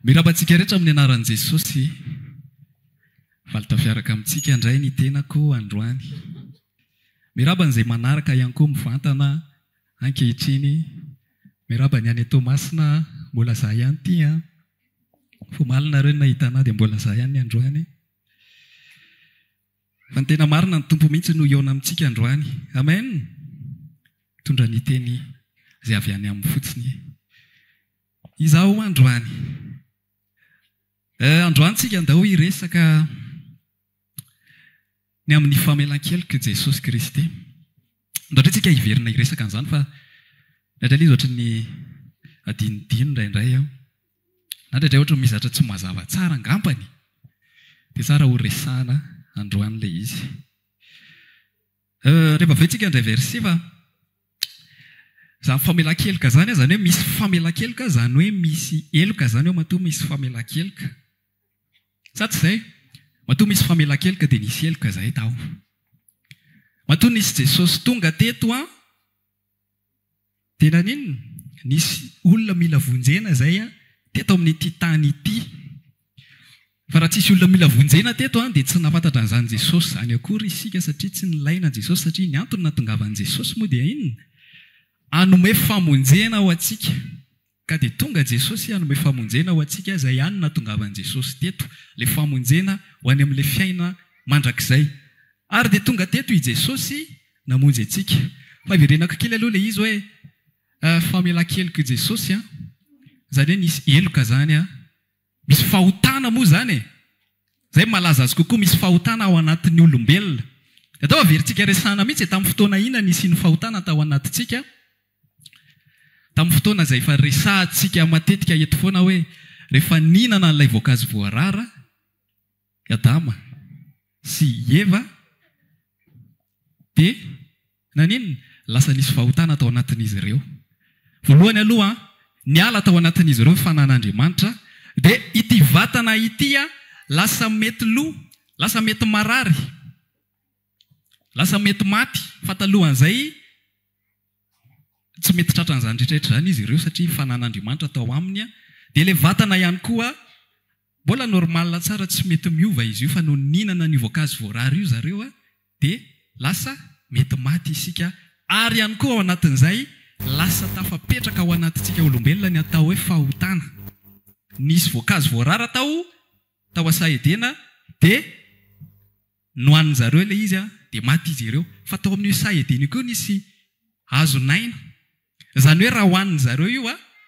Miraba antsika rehetra amin'ny anaran'i Jesosy. Faly tafiaraka amintsika indray ny tenako androany. Miraba an'izay manaraka ihany koa mivantana ankehitriny. Miraba ny any Toamasina, mbola za ihany ity an. Vao omaly nareo no nahita anah dia mbola za ihany ny androany. Fa ny tena marina ny Tompo mihitsy no hihaona amintsika androany. Amen! Mitondra ny teny izay avy any aminy fotsiny izaho androany. Eh, androany tsika andao hiresaka ny amin'ny famelan-keloka Jesosy Kristy. Andao indray tsika hiverina hiresaka an'izany fa indraindray ilay izy ohatry ny adinodino indraindray aho. Na indraindray ohatry ny misy zavatra tsy mazava tsara angambany dia tsara ho resahana androany ilay izy. Rehefa avy eo tsika handray verset fa izany famelan-keloka izany, izany hoe misy famelan-keloka, izany hoe misy heloka izany eo matoa misy famelan-keloka. Sa tsy izay? Matoa misy famelan-keloka dia nisy heloka izay tao. Matoa nisy Jesosy tonga teto an, Dia naninona? Nisy olona mila vonjena izay teto amin'ity tany ity. Fa raha tsisy olona mila vonjena teto dia tsy nahafantatra an'izany Jesosy izany akory isika satria tsy nilaina Jesosy satria ny antony nahatongavan'i Jesosy moa dia inona? Hanome famonjena ho antsika. Ka dia tonga Jesosy hanome famonjena ho antsika, izay ihany no nahatongavan'i Jesosy teto, ilay famonjena ho any amin'ilay fiaina mandrakizay. Ary dia tonga teto i Jesosy namonjy antsika. Fa hiverenako kely aloha ilay izy hoe famelan-kelok'i Jesosy an, izany hoe nisy heloka izany an, misy fahotana moa izany e! Izay malaza azy kokoa, misy fahotana ao anatin'ny olombelona. Dia atao averintsika resahana mihitsy e, tamin'ny fotoana inona nisian'ny fahotana tao anatintsika? Tamin'ny fotoana izay efa resahantsika matetika eto foana hoe rehefa nihinana an'ilay voankazo voarara i Adama sy i Eva dia naninona? Lasa nisy fahotana tao anatin'izy ireo. Voalohany aloha, niala tao anatin'izy ireo ny fanan'Andriamanitra, dia ity vatana ity lasa mety lo, lasa mety marary, lasa mety maty, fa talohan'izay Tsy mety tratran'izany rehetrarehetra izany izy ireo satria fanan'Andriamanitra tao aminy dia ilay vatana ihany koa mbola normal tsara tsy mety miova izy io fa nony nihinana an'io voankazo voarara io zareo dia lasa mety maty isika ary ihany koa ao anatin'izay lasa tafapetraka ao anatintsika olombelona ny atao hoe fahotana. Nisy voankazo voarara tao tao Asa Edena dia Nohanin zareo ilay izy dia maty izy ireo. Fa tao amin'io saha Edena io koa nisy hazon'aina. Izany hoe raha hohanin zareo io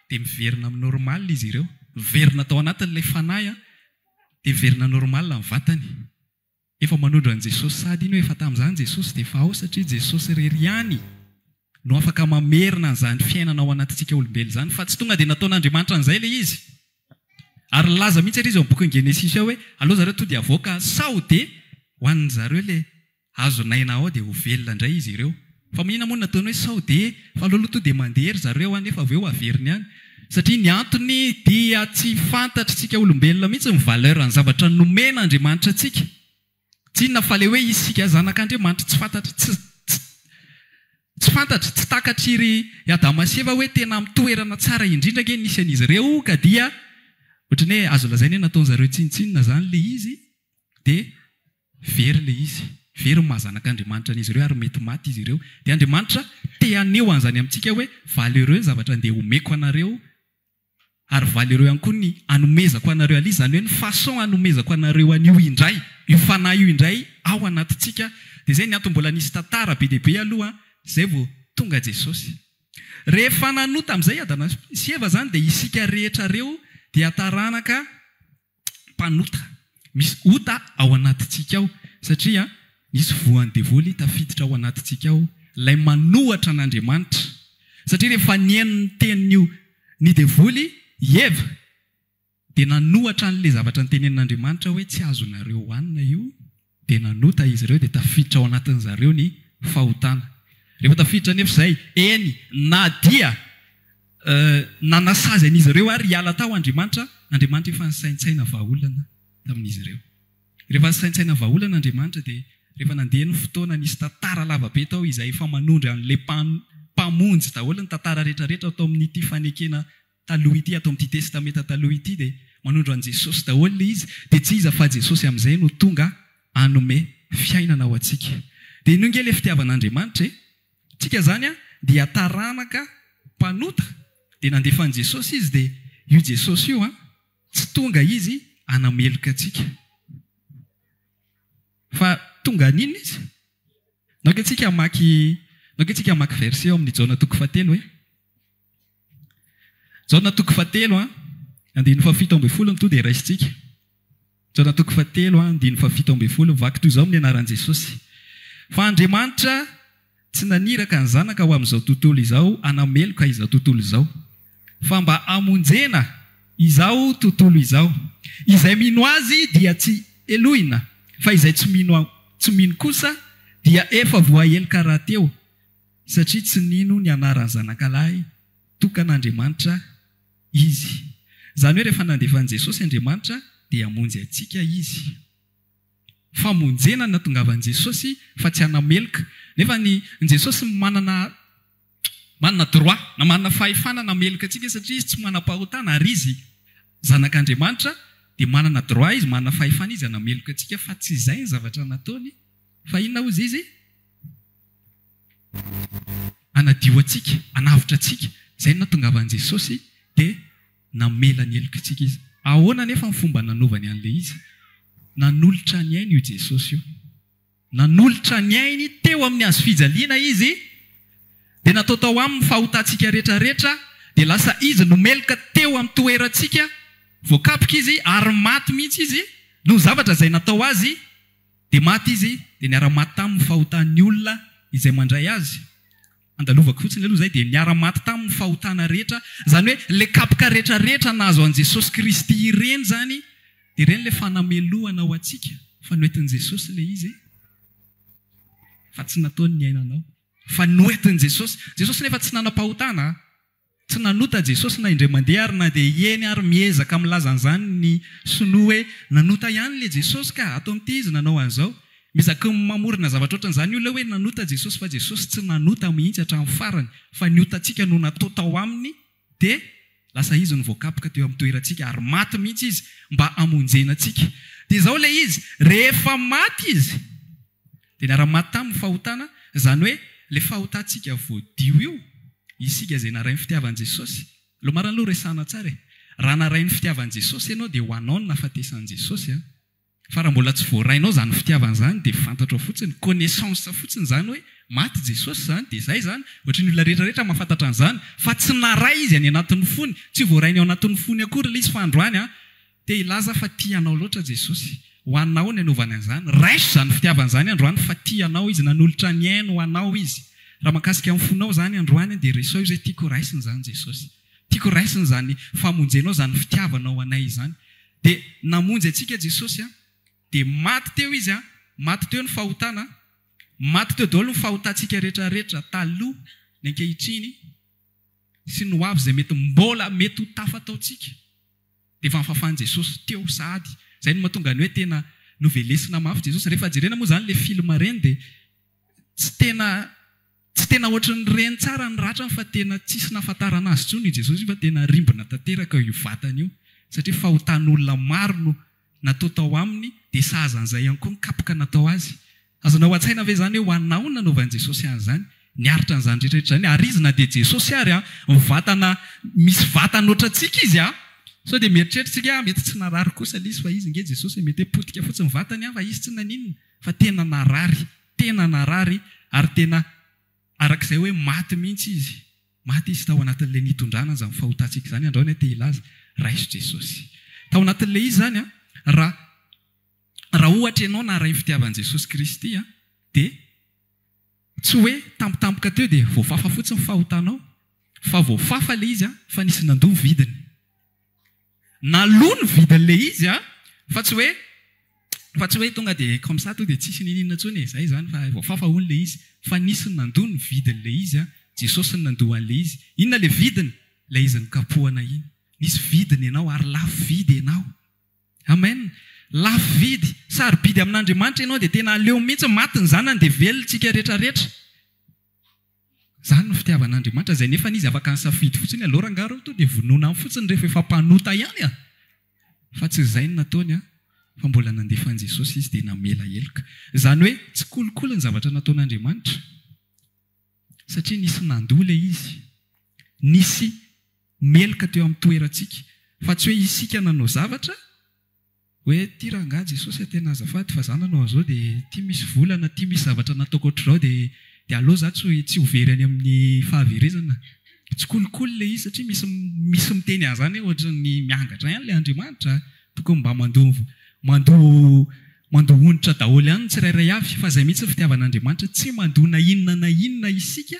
dia miverina amin'ny normal izy ireo. Miverina tao anatin'ilay fanahy dia miverina normal ny vatany. Efa manondro an'i Jesosy sahady iny hoe efa tamin'izany Jesosy dia efa ao satria Jesosy irery ihany no afaka mamerina an'izany fiainana ao anatintsika olombelona izany fa tsy tonga dia nataon'Andriamanitra an'izay ilay izy. Ary nilaza mihitsy ary izy ao amin'ny bokin'ny Genesisy ao hoe aleo zareo to dia avoaka sao dia hohanin zareo ilay hazon'aina ao dia ho velona indray izy ireo. Fa maninona moa no nataony hoe sao dia fa aleo aloha to dia mandeha ry zareo any nefa avy eo averiny any. Satria ny antony dia tsy fantatr'tsika olombelona mihitsy ny valeur ny zavatra nomen'Andriamanitra antsika. Tsy inona fa le hoe isika zanak'Andriamanitra tsy fantatra tsy tsy tsy fantatra, tsy takatr'i ry Adama sy Eva hoe tena amin'ny toerana tsara indrindra ange nisy an'izy ireo ka dia ohatran'ny hoe azo lazaina hoe nataon'zareo tsinontsinona izany le izy dia very le izy, very ny maha zanak'Andriamanitra an'izy ireo ary mety maty izy ireo. Dia Andriamanitra te haneho an'izany amintsika hoe valeureux ny zavatra andeha homeko anareo Ary valeureux ihany koa ny anomezako anareo Alice, izany hoe ny façon anomezako anareo an'io indray, io fanahy io indray ao anatintsika. Dia izay ny antony mbola nisy tantara be dia be aloha izay vao tonga Jesosy. Rehefa nanota amin'izay Adama sy Eva izany dia isika rehetra ireo dia taranaka mpanota. Misy ota ao anatintsika ao satria nisy voan'ny devoly tafiditra ao anatintsika ao, ilay manohatra an'Andriamanitra. Satria rehefa nihaino ny tenin'io ny devoly i Eva dia nanohatra an'ilay zavatra notenenin'Andriamanitra hoe tsy azonareo hohanina io, dia nanota izy ireo dia tafiditra ao anatin'izareo ny fahotana. Rehefa tafiditra anefa izay, eny na dia nanasazy an'izy ireo ary hiala tao Andriamanitra, Andriamanitra efa nisaintsaina vahaolana tamin'izy ireo. Rehefa nisaintsaina vahaolana Andriamanitra dia rehefa nandeha ny fotoana nisy tantara lava be tao izay efa manondro an'ilay Mpamonjy daholo ny tantara rehetra rehetra tao amin'ity fanekena taloha ity, ato amin'ity Testamenta Taloha ity dia Manondro an'i Jesosy daholo ilay izy, dia tsy iza fa Jesosy amin'izay no tonga hanome fiainana ho antsika. Dia inoa ange ilay fitiavan'Andriamanitra e? Tsika izany dia taranaka mpanota, dia nandefa an'i Jesosy Izy, dia io Jesosy io tsy tonga Izy hanameloka antsika. Fa tonga haninona Izy? Naoka antsika hamaky, naoka antsika hamaky verset ao amin'ny Jaona toko fahatelo e. Jaona toko fahatelo an, andininy fahafito ambin'ny folo no tonga dia raisintsika. Jaona toko fahatelo an, andininy fahafito ambin'ny folo, mivaky toy izao amin'ny anaran'i Jesosy. Fa Andriamanitra tsy naniraka ny Zanaka ho amin'izao tontolo izao hanameloka izao tontolo izao, fa mba hamonjena izao tontolo izao. Izay mino Azy dia tsy helohina, fa izay tsy mino tsy mino kosa dia efa voaheloka rahateo, satria tsy nino ny anaran'ny Zanakalahy tokan'Andriamanitra izy. Izany hoe rehefa nandefa an'i Jesosy Andriamanitra dia hamonjy antsika Izy. Famonjena no nahatongavan'i Jesosy fa tsy hanameloka. Nefa ny Jesosy manana manana droit na manana fahefana hanameloka antsika satria Izy tsy manam-pahotana ary Izy Zanak'Andriamanitra dia manana droit Izy, manana fahefana Izy hanameloka antsika fa tsy izay ny zavatra nataony fa inona hozy Izy? Hanadio antsika, hanavotra antsika. Izay no nahatongavan'i Jesosy dia namela ny helokitsika Izy. Ahoana anefa ny fomba nanaovany an'ilay izy? Nanolotra ny ainy io Jesosy io. Nanolotra ny ainy teo amin'ny hazofijaliana Izy, dia natao tao aminy ny fahotantsika rehetrarehetra, dia lasa Izy no meloka teo amin'ny toerantsika, voakapoka Izy ary maty mihitsy Izy noho ny zavatra izay natao Azy. Dia maty izy, dia niara-maty taminy ny fahotan'ny olona izay mandray azy. Andalovako fotsiny aloha izay, dia niara-maty taminy ny fahotana rehetra, izany hoe ilay kapoka rehetra rehetra nahazo an'i Jesosy Kristy ireny izany, dia ireny ilay fanamelohana ho antsika, fa noentin'i Jesosy ilay izy, fa tsy nataony ny ainanao, fa noentin'i Jesosy. Jesosy nefa tsy nanam-pahotana an! Tsy nanota Jesosy na indray mandeha ary na dia eny ary miezaka milaza an'izany ny sinoa hoe nanota ihany le Jesosy ka, ato amin'ity izy nanao an'izao. Miezaka mamorona zavatra ohatran'izany olona hoe nanota Jesosy fa Jesosy tsy nanota mihitsy hatramin'ny farany fa ny otantsika no natao tao aminy dia lasa izy no voakapoka teo amin'ny toerantsika ary maty mihitsy izy mba hamonjena antsika. Dia izao ilay izy, rehefa maty izy Dia niara-maty taminy ny fahotana, izany hoe ilay fahotantsika voadio io, isika izay narahin'ny fitiavan'i Jesosy. Aleo marina aloha resahana tsara e! Raha narahin'ny fitiavan'i Jesosy ianao dia ho anao ny nahafatesan'i Jesosy an! Fa raha mbola tsy voarainao izany fitiavana izany dia fantatrao fotsiny, connaissance fotsiny izany hoe maty Jesosy izany dia izay izany, ohatry ny olona rehetra rehetra mahafantatra an'izany, fa tsy naray izy any anatin'ny fony, tsy voarainy ao anatin'ny fony akory ilay izy fa androany an! Te hilaza fa tia anao loatra Jesosy. Ho anao ny anaovany an'izany. Raiso izany fitiavana izany androany fa tia anao Izy. Nanolotra ny ainy ho anao Izy. Raha mahakasika ny fonao izany androany dia resao izay tiako raisina izany Jesosy. Tiako raisina izany famonjenao izany fitiavanao anay izany. Dia namonjy antsika Jesosy an. Dia maty teo Izy an. Maty teo ny fahotana an. Maty teo daholo ny fahotantsika rehetra rehetra taloha, ny ankehitriny sy ny ho avy izay mety mbola mety ho tafataontsika. Dia efa nofafan'i Jesosy teo sahady. Izay no mahatonga ny hoe tena novelesina mafy Jesosy. Rehefa jerena moa izany ilay film ireny dia tsy tena tsy tena ohatran'ireny tsara ny ratrany fa tena tsisy nahafantarana azy intsony io Jesosy io fa tena rimbina tanteraka io vatany io satria fahotan'olona maro no natao tao aminy dia sahaza an'izay ihany koa ny kapoka natao azy. Azonao an-tsaina ve izany hoe ho anao no nanaovan'i Jesosy an'izany? Niaritra an'izany rehetra rehetra izany ary izy na dia Jesosy ary an, vatana misy vatana ohatrantsika izy an! Sao dia mieritreritra isika ah mety tsy narary kosa ilay izy fa izy nge Jesosy e, mety hoe potika fotsiny ny vatany an fa izy tsy naninona fa tena narary, tena narary ary tena arak'izay hoe maty mihitsy izy. Maty izy tao anatin'ilay nitondrana an'izany fahotantsika izany, androany aho te hilaza, raiso Jesosy. Tao anatin'ilay izy izany an, raha raha ohatra ianao naharay ny fitiavan'i Jesosy Kristy an, dia tsy hoe tampotampoka teo dia voafafa fotsiny ny fahotanao, fa voafafa ilay izy an, fa nisy nandoa ny vidiny. Naloa ny vidin'ilay izy an, fa tsy hoe fa tsy hoe tonga dia comme ça tonga dia tsisy n'inon'inona intsony e, izay izany fa voafafa hono ilay izy, fa nisy nandoa ny vidin'ilay izy an, Jesosy no nandoa an'ilay izy. Inona ilay vidiny? Ilay izy nokapohana iny. Nisy vidiny ianao ary lafo vidy ianao. Amen! Lafo vidy, sarobidy amin'Andriamanitra ianao dia tena aleo mihitsy maty ny zanany dia velona tsika rehetra rehetra. Izany no fitiavan'Andriamanitra izay nefa izy afaka nisafidy fotsiny aleo rangaha reo to dia vonoina any fotsiny rehefa efa mpanota ihany a! Fa tsy izay no nataony an, fa mbola nandefa an'i Jesosy Izy dia namela heloka. Izany hoe tsy kolikoly ny zavatra nataon'Andriamanitra. Satria nisy nandoa ilay izy. Nisy meloka teo amin'ny toerantsika. Fa tsy hoe isika nanao zavatra, hoe ity rangahy Jesosy a, tena azafady fa za nanao an'izao dia ity misy vola na ity misy zavatra nataoko ohatr'izao dia dia aleo za tsy tsy ho very any amin'ny fahaverezana. Tsy kolikoly ilay izy satria misy misy miteny an'izany hoe ohatran'ny miangatra ihany ilay Andriamanitra a. Tokony mba mandoa mandoa mandoa onitra daholo ihany ny tsirairay avy fa izay mihitsy ny fitiavan'Andriamanitra, tsy mandoa na inona na inona isika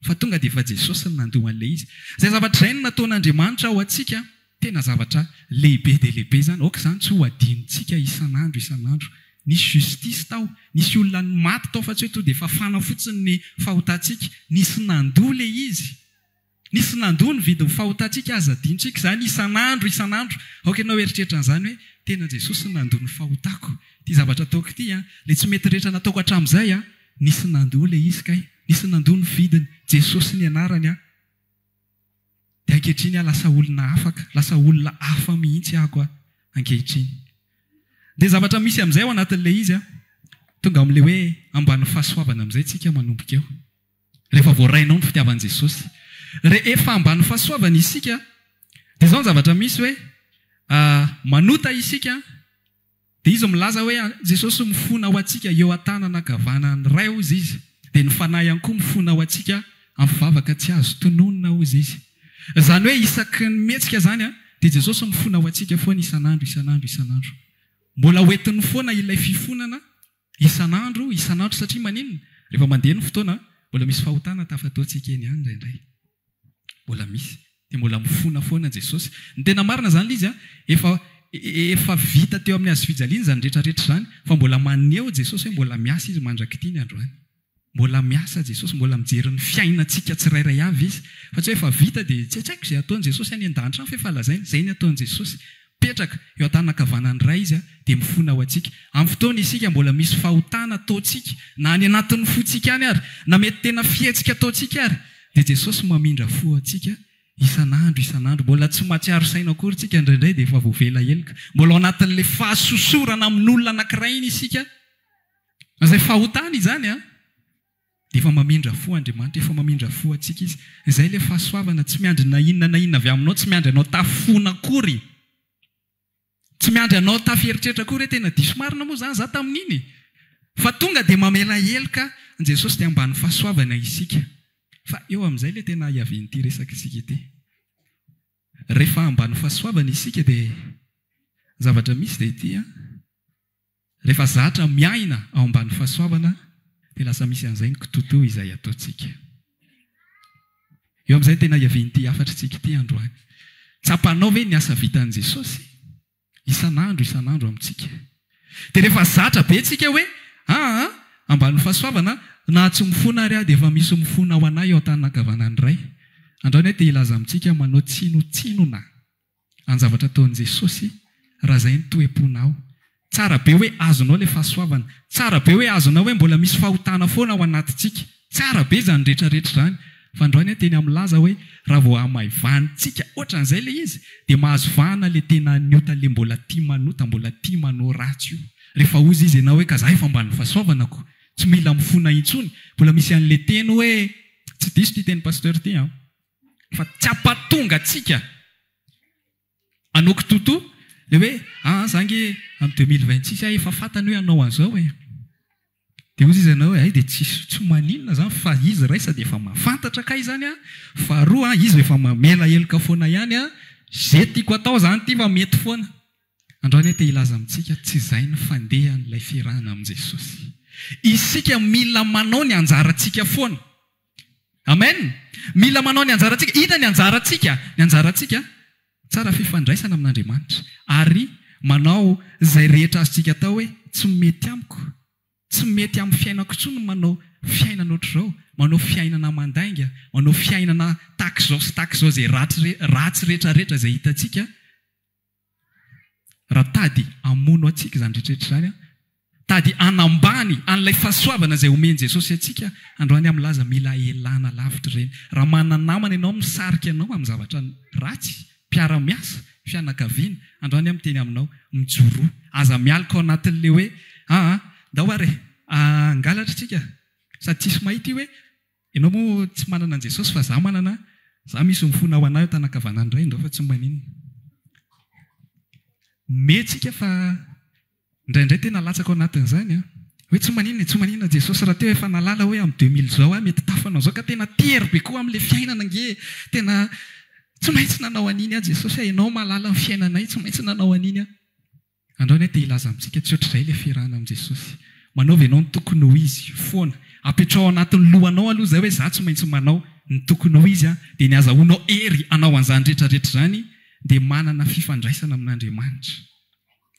fa tonga dia efa Jesosy no nandoa an'ilay izy. Izay zavatra izay no nataon'Andriamanitra ho antsika, tena zavatra lehibe dia lehibe izany, aoka izany tsy ho adinontsika isan'andro isan'andro. Nisy justice tao, nisy olona maty tao fa tsy hoe tonga dia fafana fotsiny ny fahotantsika, nisy nandoa ilay izy. Nisy nandoa ny vidin'ny fahotantsika, aza adinontsika izany isan'andro isan'andro. Aoka ianao hieritreritra an'izany hoe, tena Jesosy no nandoa ny fahotako. Ity zavatra ataoko ity an, ilay tsy mety rehetra nataoko hatramin'izay an, nisy nandoa ilay izy kay, nisy nandoa ny vidiny, Jesosy ny anarany an. Dia ankehitriny aho lasa olona afaka, lasa olona hafa mihitsy aho koa ankehitriny. Dia zavatra misy amin'izay ao anatin'ilay izy an, tonga amin'ilay hoe ambany fahasoavana amin'izay tsika manomboka eo. Rehefa voarainao ny fitiavan'i Jesosy. Rehefa ambany fahasoavana isika, dia izao ny zavatra misy hoe, manota isika, dia Izy milaza hoe Jesosy mifona ho antsika eo an-tanana ankavanan'ny Ray hozy Izy, dia ny Fanahy ihany koa mifona ho antsika amin'ny vavaka tsy azo tononina hozy Izy. Izany hoe isaky ny mihetsika izany dia Jesosy mifona ho antsika foana isan'andro, isan'andro, isan'andro. Mbola hoentiny foana ilay fifonana Isan'andro, isan'andro satria maninona? Rehefa mandeha ny fotoana, mbola misy fahotana tafataontsika eny ihany indraindray. Mbola misy. Dia mbola mifona foana Jesosy. Ny tena marina izany ilay izy an, efa efa vita teo amin'ny hazofijaliana izany rehetra rehetra izany, fa mbola maneho Jesosy hoe mbola miasa Izy mandrak'ity ny androany. Mbola miasa Jesosy, mbola mijery ny fiainantsika tsirairay avy Izy. Fa tsy hoe efa vita dia tsy haiko izay ataon'i Jesosy any an-danitra any fa efa lazainy, izay ny ataon'i Jesosy. Mipetraka eo an-tanan-kavanan'ny Ray Izy dia mifona ho antsika. Amin'ny fotoana isika mbola misy fahotana ataontsika, na any anatin'ny fontsika any ary, na mety tena fihetsika ataontsika ary, dia Jesosy mamindra fo antsika isan'andro isan'andro. Mbola tsy mahatsiaro saina akory tsika indraindray dia efa voavela heloka. Mbola ao anatin'ilay fahasosorana amin'olona anankiray iny isika. Izay fahotana izany an! Dia efa mamindra fo Andriamanitra, efa mamindra fo antsika Izy. Izay ilay fahasoavana, tsy miandry na inona na inona avy aminao, tsy miandry anao tafona akory. Tsy miandry anao tafieritreritra akory hoe tena diso marina moa izany za tamin'iny. Fa tonga dia mamela heloka an'i Jesosy dia ambany fahasoavana isika. Fa eo amin'izay ilay tena hiavian'ity resaka isika ity. Rehefa ambany fahasoavana isika dia ny zavatra misy dia ity an. Rehefa zatra miaina ao ambany fahasoavana dia lasa misy an'izay ny kitoatoa izay ataontsika. Eo amin'izay no tena hiavian'ity hafatr'tsika ity androany. Tsapanao ve ny asa vitan'i Jesosy isan'andro isan'andro amintsika? Dia rehefa zatra be tsika hoe aa ambany fahasoavana na tsy mifona ary aho dia efa misy mifona ho an'ahy eo an-tanan-kavanan'ny Ray. Androany aho te hilaza amintsika manao tsinotsinona. An-javatra ataon'i Jesosy raha izay ny toe-ponao. Tsara be hoe azonao ilay fahasoavana. Tsara be hoe azonao hoe mbola misy fahotana foana ao anatintsika. Tsara be izany rehetra rehetra izany. Fa androany aho teny milaza hoe raha vao hamaivanintsika ohatran'izay ilay izy dia mahazo vahana ilay tena ny ota ilay mbola tia manota, mbola tia manao ratsy io. Rehefa hozy izy ianao hoe ka za efa ambany fahasoavana ko, tsy mila mifona intsony. Mbola misy an'ilay teny hoe, tsy diso ity tenin'i Pasteur ity an. Fa tsy hampatonga antsika hanao kitoatoa le hoe aa za nge am 2026 aho efa fantany hoe hanao an'izao e. Dia hozy izy ianao hoe hay dia tsisy tsy maninona zany fa izy iray sady efa mahafantatra kay zany an, faharoa an izy efa mamela heloka foana ihany an, ze tiako atao zany ity fa mety foana. Androany aho te hilaza amintsika tsy izay ny fandehan'ilay fiarahana amin'i Jesosy. Isika mila manao ny anjarantsika foana. Amen! Mila manao ny anjarantsika. Inona ny anjarantsika? Ny anjarantsika, tsara fifandraisana amin'Andriamanitra. Ary manao izay rehetra azontsika atao hoe tsy mety amiko, tsy mety amin'ny fiainako intsony ny manao fiainana ohatr'izao, manao fiainana mandainga, manao fiainana tahak'izao sy tahak'izao izay ratsy ratsy rehetra rehetra izay hitantsika. Raha tady hamono antsika izany rehetra rehetra izany an, tady hanambany an'ilay fahasoavana izay omen'i Jesosy antsika androany aho milaza mila elana lavitra ireny. Raha manana namana ianao misarika anao amin'ny zavatra ratsy, mpiara-miasa, fianakaviana. Androany aho miteny aminao, mijoroa. Aza mialoka ao anatin'ilay hoe, aa, ndao ary e, hangalatra isika, sady tsisy mahita io hoe, ianao moa tsy manana an'i Jesosy fa za manana, za misy mifona ho anah eo tanan-kavanan'ny Ray, ndao fa tsy maninona. Mety fa Indraindray tena latsaka ao anatin'izany an! Hoe tsy maninona e, tsy maninona Jesosy rahateo efa nahalala hoe amin'ny 2000 izao aho mety tafanao izao ka tena tery be koa amin'ilay fiainana ange e! Tena tsy maintsy nanao an'iny aho Jesosy a! Ianao mahalala ny fiainanay, tsy maintsy nanao an'iny aho. Androany aho te hilaza amintsika tsy ohatr'izay ilay fiarahana amin'i Jesosy. Manaova ianao ny tokony ho izy foana. Apetraho ao anatin'ny lohanao aloha izay hoe za tsy maintsy manao ny tokony ho izy an, dia ny azahoanao hery hanao an'izany rehetrarehetra izany dia manana fifandraisana amin'Andriamanitra.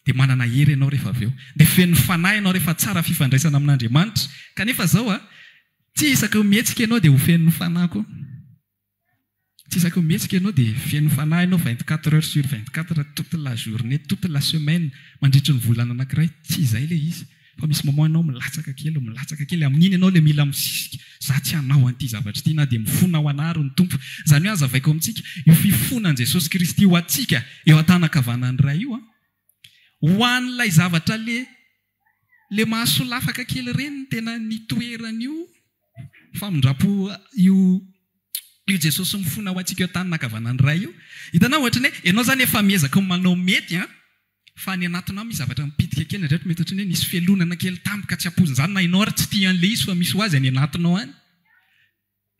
Dia manana hery ianao rehefa avy eo. Dia feno fanahy ianao rehefa tsara fifandraisana amin'Andriamanitra. Kanefa izao a, tsy isaky ny mihetsika ianao dia ho feno fanahy koa. Tsy isaky ny mihetsika ianao dia feno fanahy ianao 24 heures sur 24, toute la journée, toute la semaine, mandritry ny volana anankiray. Tsy izay ilay izy. Fa misy moment ianao milatsaka kely, milatsaka kely, amin'iny ianao ilay mila misisika, za tsy hanao an'ity zavatra ity na dia mifona ho anah ary ny Tompo. Izany hoe hazavaiko amintsika, io fifonan'i Jesosy Kristy ho antsika eo an-tanan-kavanan'ny Ray io an, ho an'ilay zavatra le le mahasolafaka kely ireny no tena nitoeran'io famindram-po io io Jesosy mifona ho antsika eo an-tanan-kavanan'ny Ray io. Hitanao ohatran'ny hoe ianao izany efa miezaka manao mety an, Fa any anatinao misy zavatra mipitika kely indraindray mety ohatran'ny hoe nisy fialonana kely tampoka tsy ampoizina izany na ianao ary tsy tia an'ilay izy fa misy ho azy any anatinao any.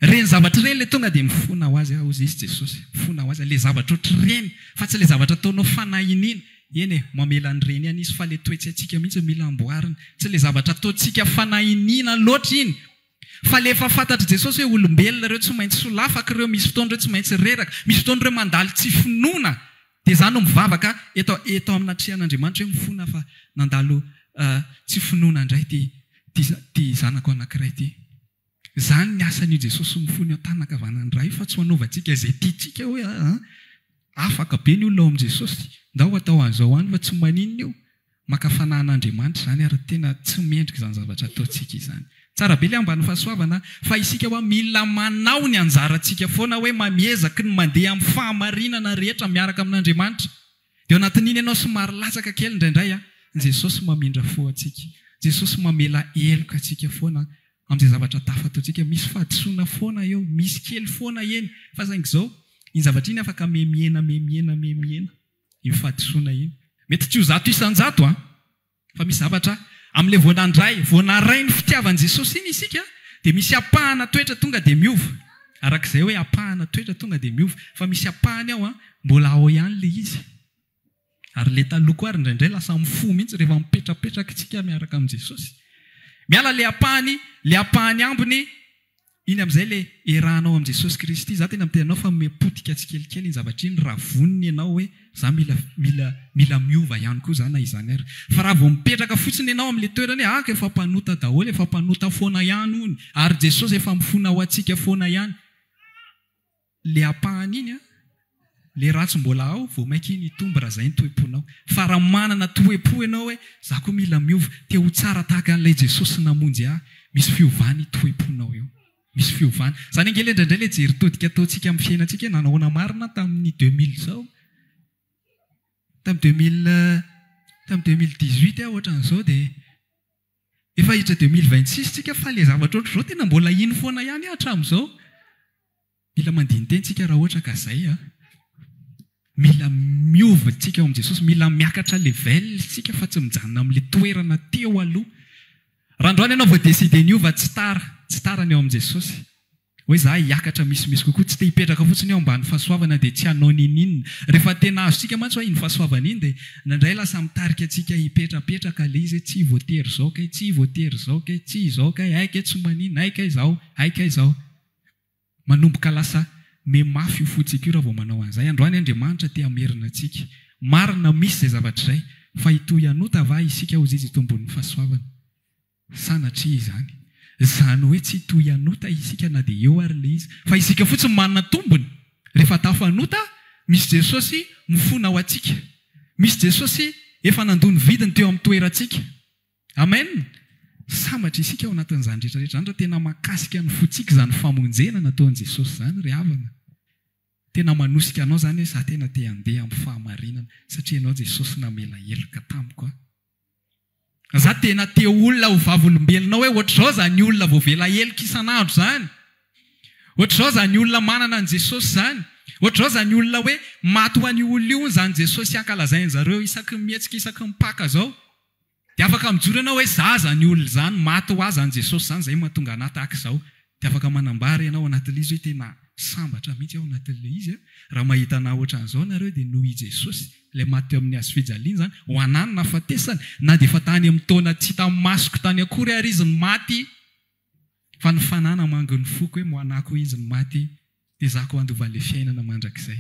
Ireny zavatra ireny ilay tonga dia mifona ho azy aho hozy izy Jesosy, mifona ho azy aho, ilay zavatra ohatr'ireny fa tsy ilay zavatra ataonao fanahy iniana. Eny e, mamela an'ireny ihany izy fa ilay toe-tsaintsika mihitsy no mila amboarina. Tsy ilay zavatra ataontsika fanahy iniana loatra iny fa ilay efa fantatr'i Jesosy hoe olombelona ireo tsy maintsy solafaka ireo, misy fotoana ireo tsy maintsy reraka, misy fotoana ireo mandalo tsy finoana. Dia izaho no mivavaka eto eto amin'ny natrehan'Andriamanitra hoe mifona fa nandalo tsy finoana indray ity ity zanako anankiray ity. Izany ny asan'io Jesosy mifona eo an-tanan-kavanan'ny Ray io fa tsy ho anaovantsika izay tiantsika hoe aa afaka be ny olona ao amin'i Jesosy, ndao atao an'izao any fa tsy maninona io. Maka fanahy an'Andriamanitra izany ary tena tsy mendrika izany zavatra ataontsika izany. Tsara be ilay ambany fahasoavana fa isika hoa mila manao ny anjarantsika foana hoe mamiezaky ny mandeha amin'ny fahamarinana rehetra miaraka amin'Andriamanitra. Dia ao anatin'iny ianao somary latsaka kely indraindray an, Jesosy mamindra fo antsika. Jesosy mamela heloka antsika foana amin'izay zavatra tafa ataontsika. Misy fahadisoana foana eo, misy kely foana eny fa saingy izao, iny zavatra iny afaka mihemihena mihemihena mihemihena. io fahadisoana iny. Mety tsy ho 100% an! Fa misy zavatra, amin'ilay vao nandray, vao naray ny fitiavan'i Jesosy iny isika, dia misy ampahana toetra tonga dia miova. Arak'izay hoe ampahana toetra tonga dia miova. Fa misy ampahany ao an, mbola ao ihany ilay izy. Ary ilay taloha koa ary indraindray lasa mifoha mihitsy rehefa mipetrapetraka isika miaraka amin'i Jesosy. Miala ilay ampahany, ilay ampahany ambiny Iny amin'izay le iarahanao amin'i Jesosy Kristy, za tena miteny anao fa miha-potika tsikelikely iny zavatra iny raha vonona ianao hoe za mila mila mila miova ihany koa za na izany ary. Fa raha vao mipetraka fotsiny ianao amin'le toerana hoe ah ka efa mpanota daholo, efa mpanota foana ihany hono, ary Jesosy efa mifona ho antsika foana ihany. Le ampahany iny an, le ratsy mbola ao vao maika iny hitombo raha zay ny toe-ponao. Fa raha manana toe-po ianao hoe za koa mila miova, te ho tsara tahaka an'ilay Jesosy namonjy ahy, misy fiovana io toe-ponao io. Misy fiovana. Zany ange le indraindray le jery todika ataontsika amin'ny fiainantsika hoe nanahoana marina aho tamin'ny 2000 zao. Tamin'ny 2000, tamin'ny 2018 aho ohatran'izao dia efa hiditra 2026 tsika fa le zavatra ohatr'izao tena mbola iny foana ihany aho hatramin'izao. Mila mandini-tena tsika raha ohatra ka zay a. Mila miova tsika ao amin'i Jesosy, mila miakatra level tsika fa tsy mijanona amin'le toerana teo aloha. Raha androany ianao vao décider ny hiova tsy tara, tsy tara ny ao amin'i Jesosy. Hoe za hiakatra misimisy kokoa, tsy te hipetraka fotsiny eo ambany fahasoavana dia tsy hanao n'inon'inona. Rehefa tena azontsika mantsy hoa iny fahasoavana iny dia indraindray lasa mitarika antsika hipetrapetraka le izy hoe tsy voatery izao kay, tsy voatery izao kay, tsy izao kay, hay kay tsy maninona, hay kay izao, hay kay izao. Manomboka lasa me mafy io fontsika io raha vao manao an'izay. Androany Andriamanitra te hamerina antsika. Marina misy izay zavatra izay, fa hitohy hanota va isika hozy izy hitomboan'ny fahasoavana? Sanatria izany. Izany hoe tsy hitohy hanota isika na dia eo ary ilay izy. Fa isika fotsiny manana tombony. Rehefa tafanota, misy Jesosy mifona ho antsika. Misy Jesosy efa nandoa ny vidiny teo amin'ny toerantsika. Amen! Sambatra isika ao anatin'izany rehetra rehetra izany raha tena mahakasika ny fontsika izany famonjena nataon'i Jesosy izany ry havana. Tena manosika anao izany hoe za tena te handeha amin'ny fahamarinana satria ianao Jesosy namela heloka tamiko a. Za tena te olona ho vavolombelonao hoe ohatr'izao izany olona voavela heloka isan'andro izany. Ohatr'izao izany olona manana an'i Jesosy izany. Ohatr'izao izany olona hoe maty ho an'io olona io hono izany Jesosy ankalazain-jareo isaky ny mihetsika isaky ny Paka izao. Dia afaka mijoro ianao hoe za zany olona izany, maty ho ahy zany Jesosy zany, izay mahatonga anah tahaka izao. Dia afaka manambara ianao anatin'ilay izy hoe tena sambatra mihitsy aho anatin'ilay izy a. Raha mahita anah ohatran'izao nareo dia noho i Jesosy, ilay maty teo amin'ny hazo fijaliana izany, ho anah no nahafatesany, na dia efa tany amin'ny taona tsy hita masoko tany akory ary izy no maty, fa ny fanahy namangy ny foko hoe ho anah koa izy no maty, dia za koa handova an'ilay fiainana mandrakizay.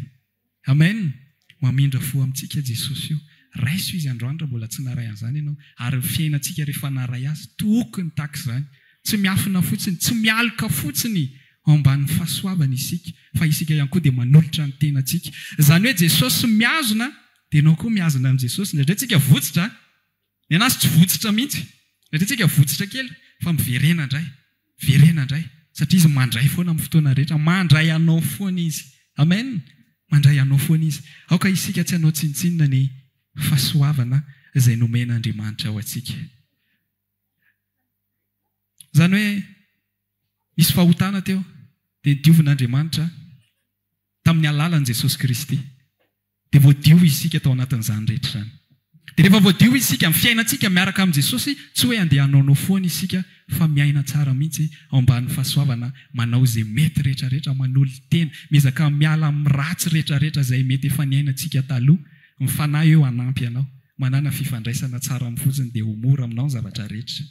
Amen! Mamindra fo amintsika Jesosy io. Raiso Izy androany raha mbola tsy naray an'izany ianao. Ary ny fiainantsika rehefa naray Azy, tokony tahaka izany. Tsy miafina fotsiny, tsy mialoka fotsiny ao ambanin'ny fahasoavany isika, fa isika ihany koa dia manolotra ny tenantsika. Izany hoe Jesosy mihazona, dia ianao koa mihazona amin'i Jesosy. Indraindray tsika votsitra, Ny anazy tsy votsitra mihitsy. Indraindray tsika votsitra kely fa miverena indray. Miverena indray. Satria izy mandray foana amin'ny fotoana rehetra. Mandray anao foana izy. Amen. Mandray anao foana izy. Aoka isika tsy hanao tsinontsinona ny fahasoavana izay nomen'Andriamanitra ho antsika. Izany hoe nisy fahotana teo dia nodiovin'Andriamanitra tamin'ny alalan'i Jesosy Kristy. Dia voadio isika tao anatin'izany rehetra izany. Dia rehefa voadio isika, ny fiainantsika miaraka amin'i Jesosy, tsy hoe handeha hanaonao foana isika fa miaina tsara mihitsy ao ambanin'ny fahasoavana, manao izay mety rehetra rehetra, manolo-tena, miezaka miala amin'ny ratsy rehetra rehetra izay mety efa niainantsika taloha. Ny Fanahy eo hanampy anao. Manàna fifandraisana tsara aminy fotsiny dia ho mora aminao ny zavatra rehetra.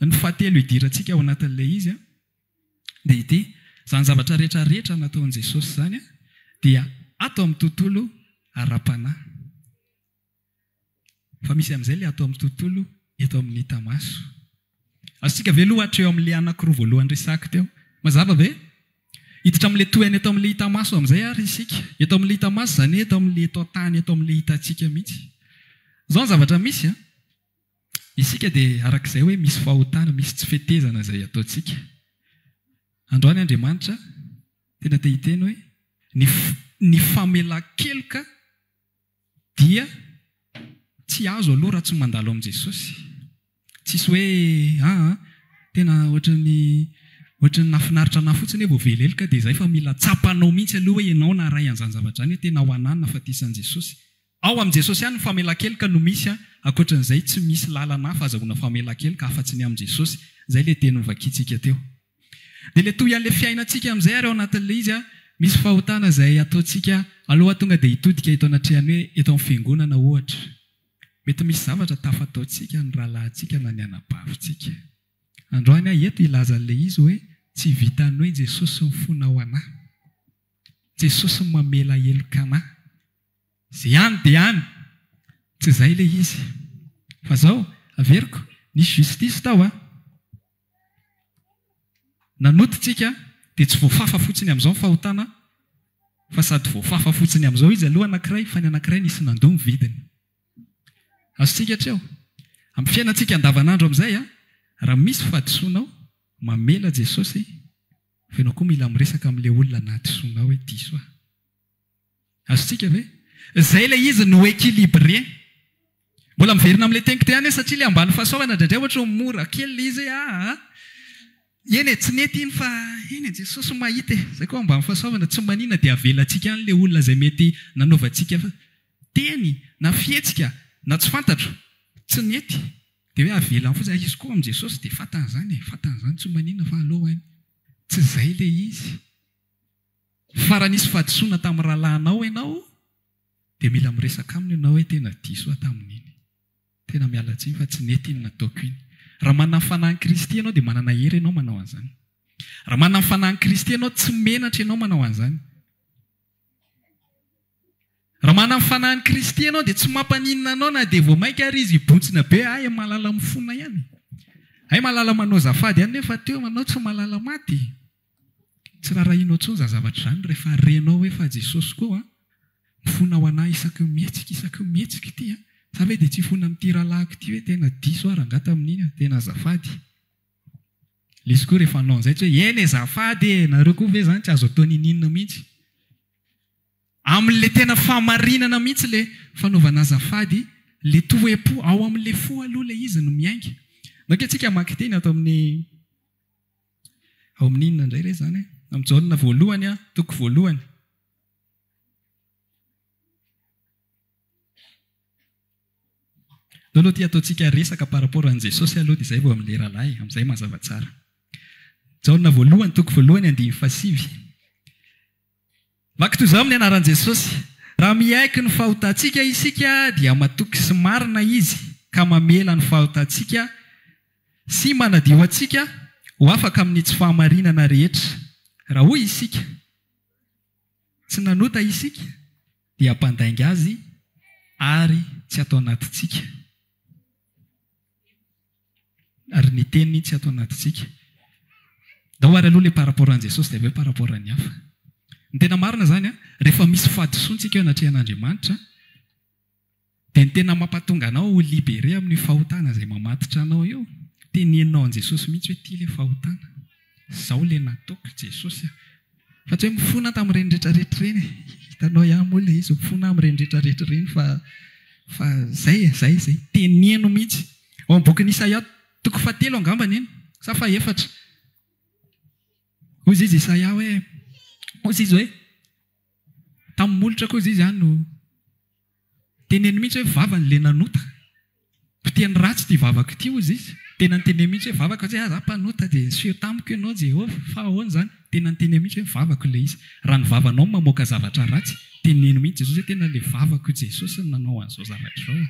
Ny fahatelo hidirantsika ao anatin'ilay izy an. Dia ity, izany zavatra rehetra rehetra nataon'i Jesosy izany dia ato amin'ny tontolo ara-panahy. Fa misy amin'izay ilay ato amin'ny tontolo eto amin'ny hita maso. Azontsika ve aloha hatreo amin'ilay anankiroa voalohany resahiko teo? Mazava ve? Hiditra amin'ilay tohiny eto amin'ilay hita maso amin'izay ary isika. Eto amin'ilay hita maso izany hoe eto amin'ilay eto an-tany, eto amin'ilay hitantsika mihitsy. Izao ny zavatra misy an. Isika dia araka izay hoe misy fahotana, misy tsy fetezana izay ataontsika. Androany Andriamanitra tena te hiteny hoe ny ny famelan-keloka dia tsy azo aloha raha tsy mandalo amin'i Jesosy. Tsisy hoe aa tena ohatran'ny ohatran'ny nahafinaritra anah fotsiny hoe voavela heloka dia izay fa mila tsapanao mihitsy aloha hoe ianao naharay an'izany zavatra izany hoe tena ho anah ny nahafatesan'i Jesosy. Ao amin'i Jesosy ihany ny famelan-keloka no misy an, ankoatran'izay tsy misy lalana hafa azahoana famelan-keloka afa-tsy ny amin'i Jesosy, izay ilay teny novakintsika teo. Dia ilay toy an'ilay fiainantsika amin'izay ary ao anatin'ilay izy an, misy fahotana izay ataontsika aloha tonga dia hitodika eto anatrehan'ny hoe eto amin'ny fiangonana ohatra. Mety misy zavatra tafataontsika ny rahalahintsika na ny anabavintsika. Androany aho eto hilaza an'ilay izy hoe tsy vitan'ny hoe Jesosy mifona ho anà. Jesosy mamela heloka anà. Zay any dia any! Tsy izay ilay izy. Fa zao, averiko, nisy justice tao a! Nanota tsika dia tsy voafafa fotsiny amin'izao ny fahotana fa sady voafafa fotsiny amin'izao izy aloha anankiray fa ny anankiray nisy nandoa ny vidiny. Azontsika hatreo. Amin'ny fiainantsika andavanandro amin'izay a, raha misy fahadisoanao, mamela Jesosy fa ianao koa mila miresaka amin'ilay olona nahadisoanao hoe diso aho. Azontsika ve? Zay ilay izy no équilibré. Mbola miverina amin'ilay teniko teo ihany aho satria ilay ambany fahasoavana indraindray ohatra hoe mora kely ilay izy hoe aa eny e tsy nety iny fa eny e Jesosy mahita e. Zay koa ambany fahasoavana tsy manina dia avelantsika any ilay olona izay mety nanaovantsika teny na fihetsika na tsy fantatro tsy nety dia hoe avelany fotsiny, izy koa amin'i Jesosy dia fantany izany e, fantany izany tsy manina fa aleo any. Tsy izay ilay izy. Fa raha nisy fahadisoana tamin'ny rahalahinao ianao, dia mila miresaka aminy ianao hoe tena diso aho tamin'iny. Tena miala tsiny fa tsy nety iny nataoko iny. Raha manana ny fanahin'i Kristy ianao dia manana hery ianao manao an'izany. Raha manana ny fanahin'i Kristy ianao, tsy menatra ianao manao an'izany. Raha manana ny fanahin'i Kristy ianao dia tsy mampaninona anao na dia vao mainka ary izy hibontsina be, hay mahalala mifona ihany. Hay mahalala manao azafady ihany nefa teo ianao tsy mahalala maty. Tsy rarahianao intsony izany zavatra izany rehefa renao hoe fa Jesosy koa mifona ho anah isaky ny mihetsika, isaky ny mihetsika ity an! Za ve dia tsy hifona amin'ity rahalahiko ity hoe tena diso aho rangahy tamin'iny an! Tena azafady. Ilay izy koa rehefa hanao an'izay tsy hoe eny e zafady e! Nareo koa ve izany tsy azo atao n'inon'inona mihitsy? Amin'ilay tena fahamarinana mihitsy ilay fanaovana azafady, ilay toe-po, ao amin'ilay fo aloha ilay izy no miainga. Ndao ange tsika hamaky teny ato amin'ny, ao amin'ny inona indray re izany e? Amin'ny Jaona voalohany a, toko voalohany. Ndao aloha ity ataontsika resaka par rapport an'i Jesosy aloha dia izay vao amin'ilay rahalahy, amin'izay mazava tsara. Jaona voalohany, toko voalohany, andininy fahasivy. Vaky toy izao amin'ny anaran'i Jesosy, Raha miaiky ny fahotantsika isika dia matoky sy marina Izy ka mamela ny fahotantsika sy manadio antsika ho afaka amin'ny tsy fahamarinana rehetra. Raha hoy isika, Tsy nanota isika, dia mpandainga Azy ary tsy ato anatintsika. Ary ny teniny tsy ato anatintsika. Ndao ary aloha ilay par rapport an'i Jesosy dia avy eo par rapport an'ny hafa. Ny tena marina izany an, rehefa misy fahadisoantsika eo anatrehan'Andriamanitra dia ny tena mampatonga anao ho libéré amin'io fahotana izay mamatotra anao io, teneninao an'i Jesosy mihitsy hoe ity ilay fahotana, izao ilay nataoko Jesosy a. Fa tsy hoe mifona tamin'ireny rehetrarehetra ireny e. Hitanao ihany moa ilay izy, mifona amin'ireny rehetrarehetra ireny fa fa izay e, izay, izay. Teneno mihitsy. Ao amin'ny bokin'i Isaia toko fahatelo angambany iny, sa fahefatra. Hoy izy Isaia hoe, hoy izy hoe, tamin'ny molotra koa izy no Teneno mihitsy hoe vavany le nanota. Mpiteny ratsy ity vavako ity hozy izy. Tena niteneno mihitsy hoe vavako hoe za mpanota dia niseho tamiko ianao Jehovah fa ahoana izany? Tena niteneno mihitsy hoe vavako ilay izy. Raha ny vavanao no mamoaka zavatra ratsy, teneno mihitsy Jesosy hoe tena ilay vavako io Jesosy no nanao an'izao zavatra izao e.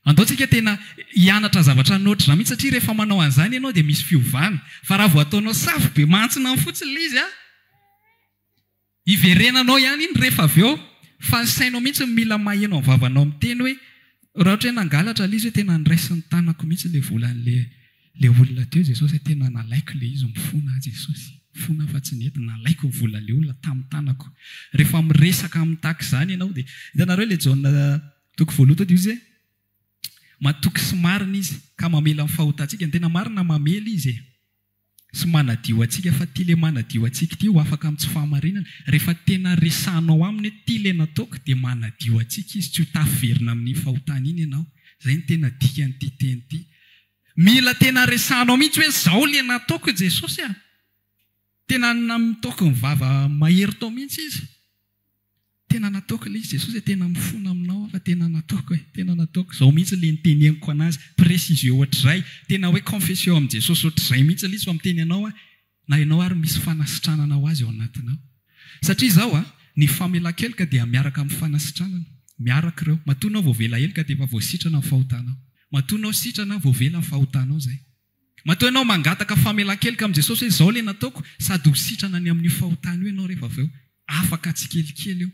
Andao tsika tena hianatra zavatra an'ohatr'izany mihitsy satria rehefa manao an'izany ianao dia misy fiovana. Fa raha vao ataonao safo be mantsina fotsiny ilay izy an! Hiverenanao ihany iny rehefa avy eo fa ny sainao mihitsy no mila maheno ny vavanao miteny hoe raha ohatra hoe nangalatra ilay izy hoe tena niraisin'ny tanako mihitsy ilay volan'ilay ilay olona teo Jesosy e, tena nalaiko ilay izy mifona aho Jesosy, mifona aho fa tsy nety, nalaiko ny volan'ilay olona tamin'ny tanako. Rehefa miresaka amin'ny tahaka izany ianao dia hitanareo ilay Jaona toko voalohany teo dia hoy izy hoe matoky sy marina izy ka mamela ny fahotantsika, ny tena marina mamela izy e. sy manadio antsika fa ty le manadio antsika ity ho afaka amin'ny tsy fahamarinana, rehefa tena resahanao aminy hoe ty le nataoko dia manadio antsika izy tsy ho tafiverina amin'iny fahotana iny ianao, zay no tena dikan'ity teny ity. Mila tena resahanao mihitsy hoe zao le nataoko Jesosy a! Tena nataoko ny vava mahery tao mihitsy izy. Tena nataoko ilay izy Jesosy e, tena mifona aminao aho fa tena nataoko e, tena nataoko, izao mihitsy ilay niteneniko anazy, précision ohatr'izay, tena hoe confession amin'i Jesosy ohatr'izay mihitsy ilay izy fa miteny anao aho, na ianao ary misy fanasitranana ho azy ao anatinao. Satria izao a, ny famelan-keloka dia miaraka amin'ny fanasitranana, miaraka ireo, matoa ianao voavela heloka dia efa voasitrana ny fahotanao, matoa ianao sitrana, voavela ny fahotanao izay. Matoa ianao mangataka famelan-keloka amin'i Jesosy hoe izao ilay nataoko, sady ho sitrana ny amin'io fahotana io ianao rehefa avy eo. Afaka tsikelikely io.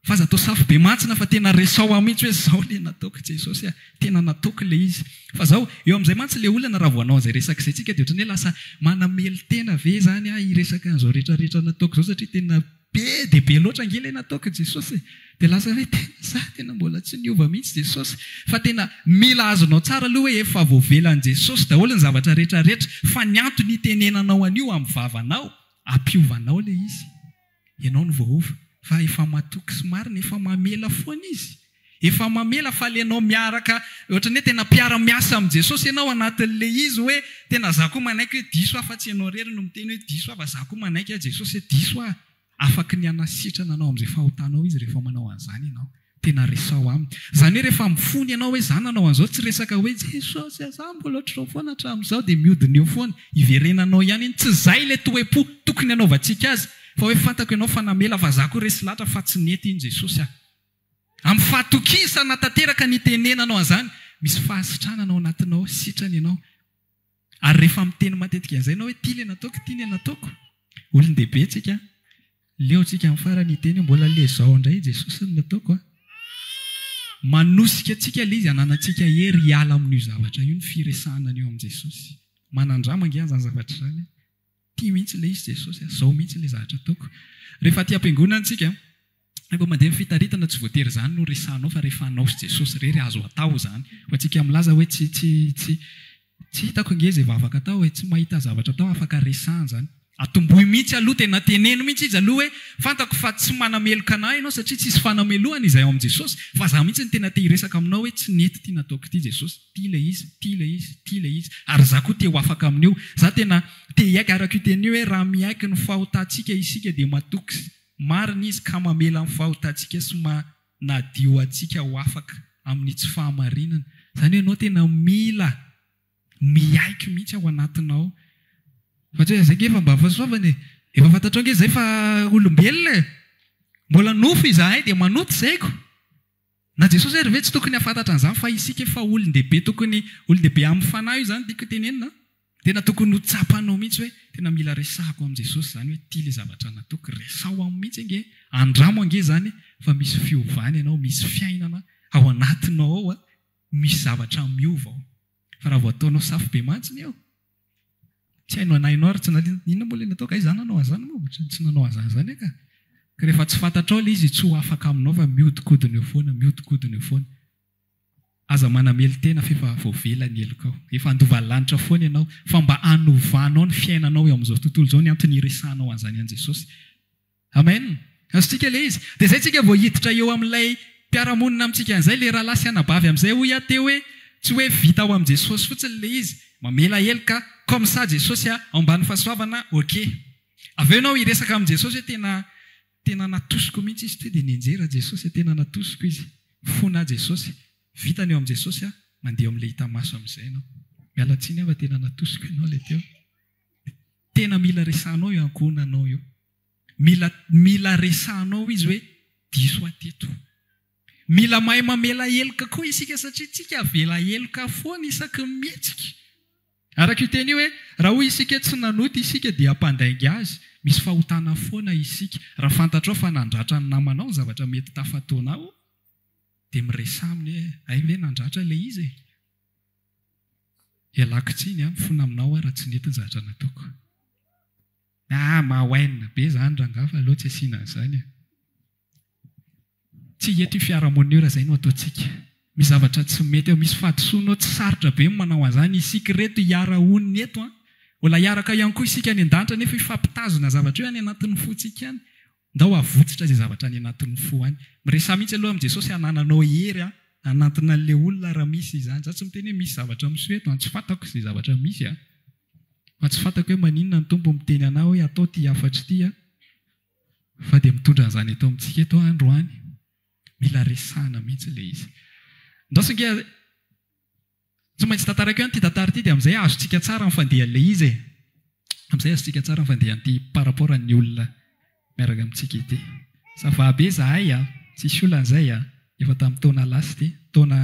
Fa aza atao safo be mantsina fa tena resao aho mihitsy hoe izao ilay nataoko Jesosy a! Tena nataoko ilay izy. Fa izao, eo amin'izay mantsy ilay olana raha vao hanao an'izay resaka izay tsika dia ohatran'ny hoe lasa manamelo-tena ve izany aho hiresaka an'izao rehetrarehetra nataoko izao satria tena Be dia be loatra ange ilay nataoko Jesosy e! Dia lasa hoe tena za tena mbola tsy niova mihitsy Jesosy. Fa tena mila azonao tsara aloha hoe efa voavelan'i Jesosy daholo ny zavatra rehetra rehetra fa ny antony hitenenanao an'io amin'ny vavanao, ampiovanao ilay izy. Ianao no voaova. Fa efa matoky sy marina, efa mamela foana izy. Efa mamela fa le enao miaraka ohatran'ny hoe tena mpiara miasa amin'i Jesosy ianao anatin'le izy hoe tena za koa manaiky hoe diso aho fa tsy ianao irery no miteny hoe diso aho fa za koa manaiky aho Jesosy hoe diso aho. Afaky ny hanasitrana anao amin'izay fahotanao izy rehefa manao an'izany ianao. Tena resaho aminy. Izany hoe rehefa mifona ianao hoe za nanao an'izao tsy resaka hoe Jesosy a za mbola ohatr'izao foana hatramin'izao dia mihodina eo foana. Hiverenanao ihany iny. Tsy izay ilay toe-po tokony hanaovantsika azy fa hoe fantako ianao fa namela fa za koa resy lahatra fa tsy nety iny Jesosy a. Amin'ny fahatokisana tanteraka ny itenenanao an'izany, misy fahasitranana ao anatinao, sitrana ianao. Ary rehefa miteny matetika an'izay ianao hoe ity ilay nataoko, ity ilay nataoko. Olon-dehibe tsika, leo tsika amin'ny farany hiteny hoe mbola le zao indray Jesosy no nataoko a. Manosika antsika ilay izy hananantsika hery hiala amin'io zavatra io ny firesahana an'io amin'i Jesosy. Manandrama ange an'izany zavatra izany e. Ity mihitsy ilay izy Jesosy a, zao mihitsy ilay zavatra ataoko. Rehefa aty am-piangonana tsika, rehefa mandeha ny fitaritana tsy voatery izany no resahanao fa rehefa anao sy Jesosy irery azo atao izany. Ho antsika milaza hoe tsy tsy tsy tsy hitako ange izay vavaka atao e, tsy mahita zavatra atao afaka resahana izany. Atombohy mihitsy aloha, tena teneno mihitsy izy aloha hoe, fantako fa tsy manameloka anah ianao satria tsisy fanamelohana izay ao amin'i Jesosy, fa za mihitsy no tena te hiresaka aminao hoe tsy nety ity nataoko ity Jesosy, ity ilay izy, ity ilay izy, ity ilay izy, ary za koa te ho afaka amin'io, za tena te hiaiky araka io teny io hoe raha miaiky ny fahotantsika isika dia matoky marina izy ka mamela ny fahotantsika sy manadio antsika ho afaka amin'ny tsy fahamarinana, izany hoe ianao tena mila miaiky mihitsy ao anatinao fa tsy hoe zay nge efa mba fahasoavana e! Efa fantatrao nge zay fa olombelona e! Mbola nofo izahay dia manota izay ko! Na Jesosy ary ve tsy tokony hahafantatra an'izany fa isika efa olon-dehibe tokony olon-dehibe amin'ny fanahy io izany tiako tenenina an! Tena tokony ho tsapanao mihitsy hoe tena mila resahako amin'i Jesosy izany hoe ity ilay zavatra nataoko, resaho aminy mihitsy ange, andramo ange izany fa misy fiovana ianao, misy fiainana ao anatinao ao an! Misy zavatra miova ao. Fa raha vao ataonao safo be mantsy ny eo, tsy hainao na hainao ary tsy na inona moa ilay nataoko, hay za nanao an'izany moa, ohatran'ny tsy nanao an'izany izany aho ka. Ka rehefa tsy fantatrao ilay izy tsy ho afaka aminao fa mihodinkodina eo foana, mihodinkodina eo foana. Aza manamelo-tena f'efa voavela ny helokao. Efa handova ny lanitra foana ianao, fa mba hanovanao ny fiainanao eo amin'izao tontolo izao ny antony hiresahanao an'izany an'i Jesosy. Amen! Azontsika ilay izy. Dia izay tsika vao hiditra eo amin'ilay mpiara-monina amintsika an'izay, ilay rahalahy sy anabavy amin'izay hoy aho teo hoe tsy hoe vita ao amin'i Jesosy fotsiny ilay izy. Mamela heloka, comme ça Jesosy a, ao ambany fahasoavana, ok. Avy eo ianao hiresaka amin'i Jesosy hoe tena tena natosiko mihitsy izy teo dia nianjera Jesosy, tena natosiko izy. Mifona aho Jesosy. Vita ny eo amin'i Jesosy a, mandeha eo amin'ilay hita maso amin'izay ianao. Miala tsiny aho fa tena natosiko ianao ilay teo. Tena mila resahanao io ankohonanao io. Mila mila resahanao izy hoe diso aho teto. Mila mahay mamela heloka koa isika satria tsika avela heloka foana isaky ny mihetsika. Araka io teny io hoe raha hoy isika tsy nanota isika dia mpandainga azy, misy fahotana foana isika. Raha fantatrao fa nandratra ny namanao ny zavatra mety tafataonao dia miresaha aminy hoe hay ve nandratra ilay izy e? Ialako tsiny an, mifona aminao aho raha tsy nety ny zavatra nataoko. Ah mawain be zany rangaha fa aleo tsy asiana an'izany e. Tsy eto io fiarahamonina io raha izay no ataontsika. Misy zavatra tsy mety ao, misy fahadisoana ao, tsy sarotra be ny manao an'izany, isika ireto hiara-honina eto an. Mbola hiaraka ihany koa isika any an-danitra nefa hifampitazona zavatra io any anatin'ny fontsika any. Ndao havotsitra izay zavatra any anatin'ny fo any. Miresaha mihitsy aloha amin'i Jesosy hanananao hery an, hanantona an'ilay olona raha misy izany. Za tsy miteny hoe misy zavatra miseho eto an, tsy fantako izay zavatra misy an. Fa tsy fantako hoe maninona ny Tompo miteny anah hoe atao ity hafatra ity an, fa dia mitondra an'izany eto amintsika eto aho androany. Mila resahana mihitsy ilay izy. Andraso ange tsy maintsy tantaraiko ihany ity tantara ity dia amin'izay azontsika tsara ny fandehan'ilay izy e. Amin'izay azontsika tsara ny fandehan'ity par rapport an'ny olona miaraka amintsika ity. Ça va be zahay a! Tsisy olana izay a! Efa tamin'ny taona lasa ity, taona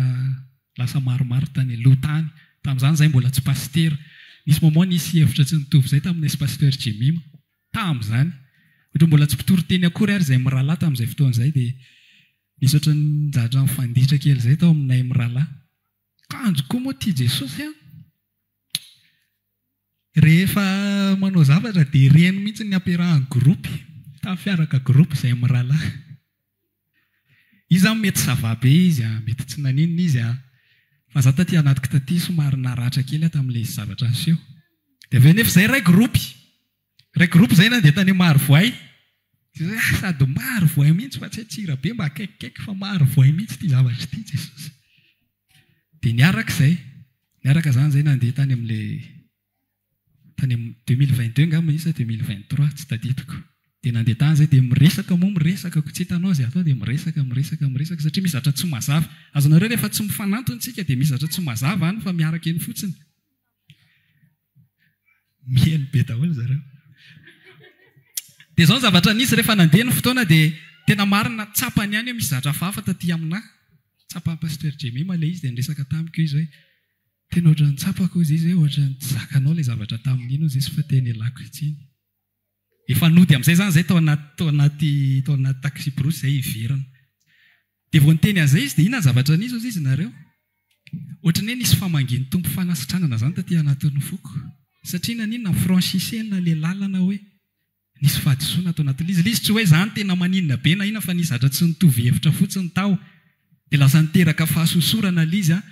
lasa maromaro tany aloha tany. Tamin'izany izahay mbola tsy pasitera. Nisy moment nisy hevitra tsy nitovy izay taminay sy pasteur Jemima. Tamin'izany. Ohatran'ny mbola tsy mpitory teny akory ary izahay mirahalahy tamin'izay fotoana izay dia nisy ohatran'ny zavatra nifanditra kely izay tao aminay mirahalahy. Kanjo koa moa tia Jesosy an! Rehefa manao zavatra dia ireny mihitsy ny ampiarahany groupe. Tafiaraka groupe izahay mirahalahy. Izy zany mety ça va be izy an, mety tsy naninona izy an, fa za taty anatiko taty somary naratra kely aho tamin'ilay zavatra niseho. Dia avy eo nefa izay iray groupe, iray groupe izay nandeha tany Marovoay, dia zay ah sady Marovoay mihitsy fa tsy hay Tsirabe mba akaikikaiky fa Marovoay mihitsy ity zavatra ity Jesosy. Dia niaraka izay, niaraka izany izay nandeha tany amin'ilay tany amin'ny 2022 angamba izy sa 2023 tsy tadidiko. Dia nandeha tany izay dia miresaka moa miresaka ko tsy hitanao izay atao dia miresaka miresaka miresaka satria misy zavatra tsy mazava. Azonareo rehefa tsy mifanantona isika dia misy zavatra tsy mazava any fa miaraka eny fotsiny. Mihaino be daholo zareo. Dia izao ny zavatra nisy rehefa nandeha ny fotoana dia tena marina tsapany ihany hoe misy zavatra hafahafa taty aminà. Tsapan'i Pasteur Jemima ilay izy dia niresaka tamiko izy hoe Tena ohatran'ny tsapako hozy izy hoe ohatran'ny tsy zakanao ilay zavatra tamin'iny hozy izy fa tena ialako tsiny. Efa nody amin'izay izany izay tao anaty tao anaty tao anaty taxi-brousse izay hiverina. Dia vao niteny an'izay izy dia inona ny zavatra nisy hozy izy nareo? Ohatran'ny hoe nisy famangian'ny Tompo fanasitranana izany taty anatin'ny foko. Satria naninona? Franchissena ilay lalana hoe Nisy fahadisoana ato anatin'ilay izy. Ilay izy tsy hoe izany tena maninona be na inona fa nisy zavatra tsy nitovy hevitra fotsiny tao. Dia lasa niteraka fahasosorana ilay izy an.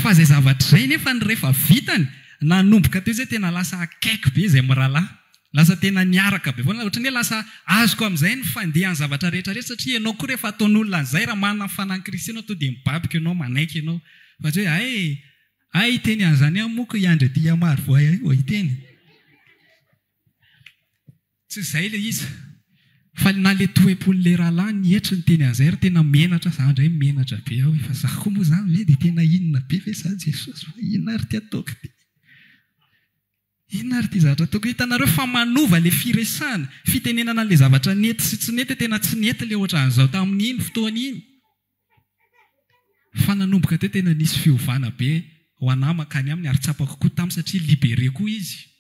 Fa izay zavatra izay nefa ny rehefa vitany, nanomboka teo izay tena lasa akaiky be izay mirahalahy. Lasa tena niaraka be foana, ohatran'ny hoe lasa azoko amin'izay ny fandehan'ny zavatra rehetra rehetra satria ianao koa rehefa ataon'olona an'izay raha manana ny fanahin'i Kristy ianao tonga dia mibaboka ianao, manaiky ianao fa tsy hoe hay, hay hiteny an'izany ihany moa ko hiandry aty Marovoay ahy vao hiteny. Tsy izay ilay izy fa na ilay toe-pon'ilay rahalahy nietry niteny an'izay ary tena menatra, za indray menatra be aho hoe fa za koa moa izany ve dia tena inona be ve za Jesosy fa inona ary ity ataoko ity? Inona ary ity zavatra ataoko ity? Hitanareo fa manova ilay firesahana, fitenenana an'ilay zavatra nety sy tsy nety, tena tsy nety ilay ohatran'izao tamin'iny fotoana iny. Fa nanomboka teo tena nisy fiovana be ho anà mankany aminy ary tsapako koa taminy satria libéré koa izy.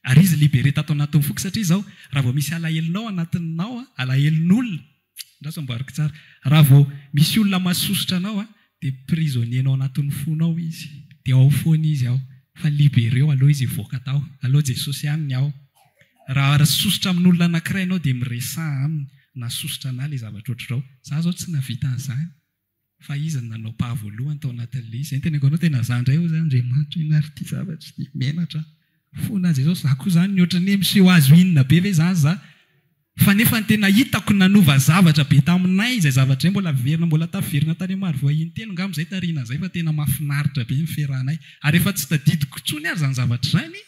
Ary izy libéré tato anatin'ny foko satria izao, raha vao misy alahelonao anatinao, alahelon'olona, andraso amboariko tsara, raha vao misy olona mahasosotra anao dia prisonnier-nao anatin'ny fonao izy, dia ao foana izy ao, fa libéreo aleo izy hivoaka tao, aleo Jesosy ihany ny ao. Raha sosotra amin'olona anankiray ianao dia miresaha aminy, nahasosotra anà ilay zavatra ohatr'izao, za zao tsy nahavita an'izany. Fa iza no nanao pas voalohany tao anatin'ilay izy? Izay no teneniko anao, tena za indray hoy za, Andriamanitra inona ary ity zavatra ity? Menatra aho. Fona Jesosy, za koa zany ohatran'ny hoe miseho azo inona be ve zany za? Fa nefa ny tena hitako nanova zavatra be taminay izay zavatra izay mbola verina mbola tafiverina tany Marovoay intelo angamba izay taorian'izay fa tena mahafinaritra be ny fiarahanay ary efa tsy tadidiko intsony ary izany zavatra izany.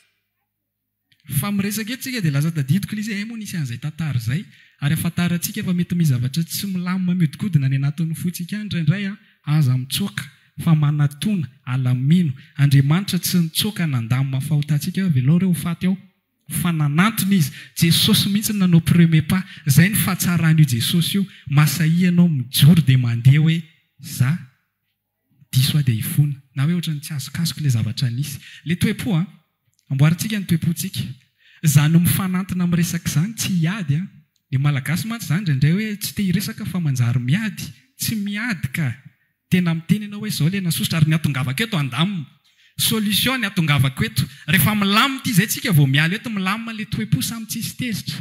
Fa miresaka eto tsika dia lasa tadidiko ilay izy hoe hay moa nisy an'izay tantara izay ary ahafantarantsika fa mety misy zavatra tsy milamina mihodinkodina any anatin'ny fontsika any indraindray an, aza mitsoaka fa manatona, alamino, Andriamanitra tsy nitsoaka nandamina fahotantsika hoe avelao ireo ho faty ao fa nanantona izy, Jesosy mihitsy no nanao premier pas, izay ny fahatsaran'io Jesosy io, masahia ianao mijoro dia mandeha hoe za diso aho dia hifona. Na hoe ohatran'ny tsy azokazoko ilay zavatra nisy. Ilay toe-po an! Amboarintsika ny toe-pontsika. Izany mifanantona miresaka izany tsy hiady an! Ny Malagasy mantsy izany indraindray hoe tsy te hiresaka fa manjary miady. Tsy miady ka! Tena miteny ianao hoe izao ilay nasosotra ary ny hatongavako eto handamina. Solution ny hatongavako eto. Rehefa milamina ity izay tsika vao miala eto, milamina ilay toe-po samy tsisy tezitra.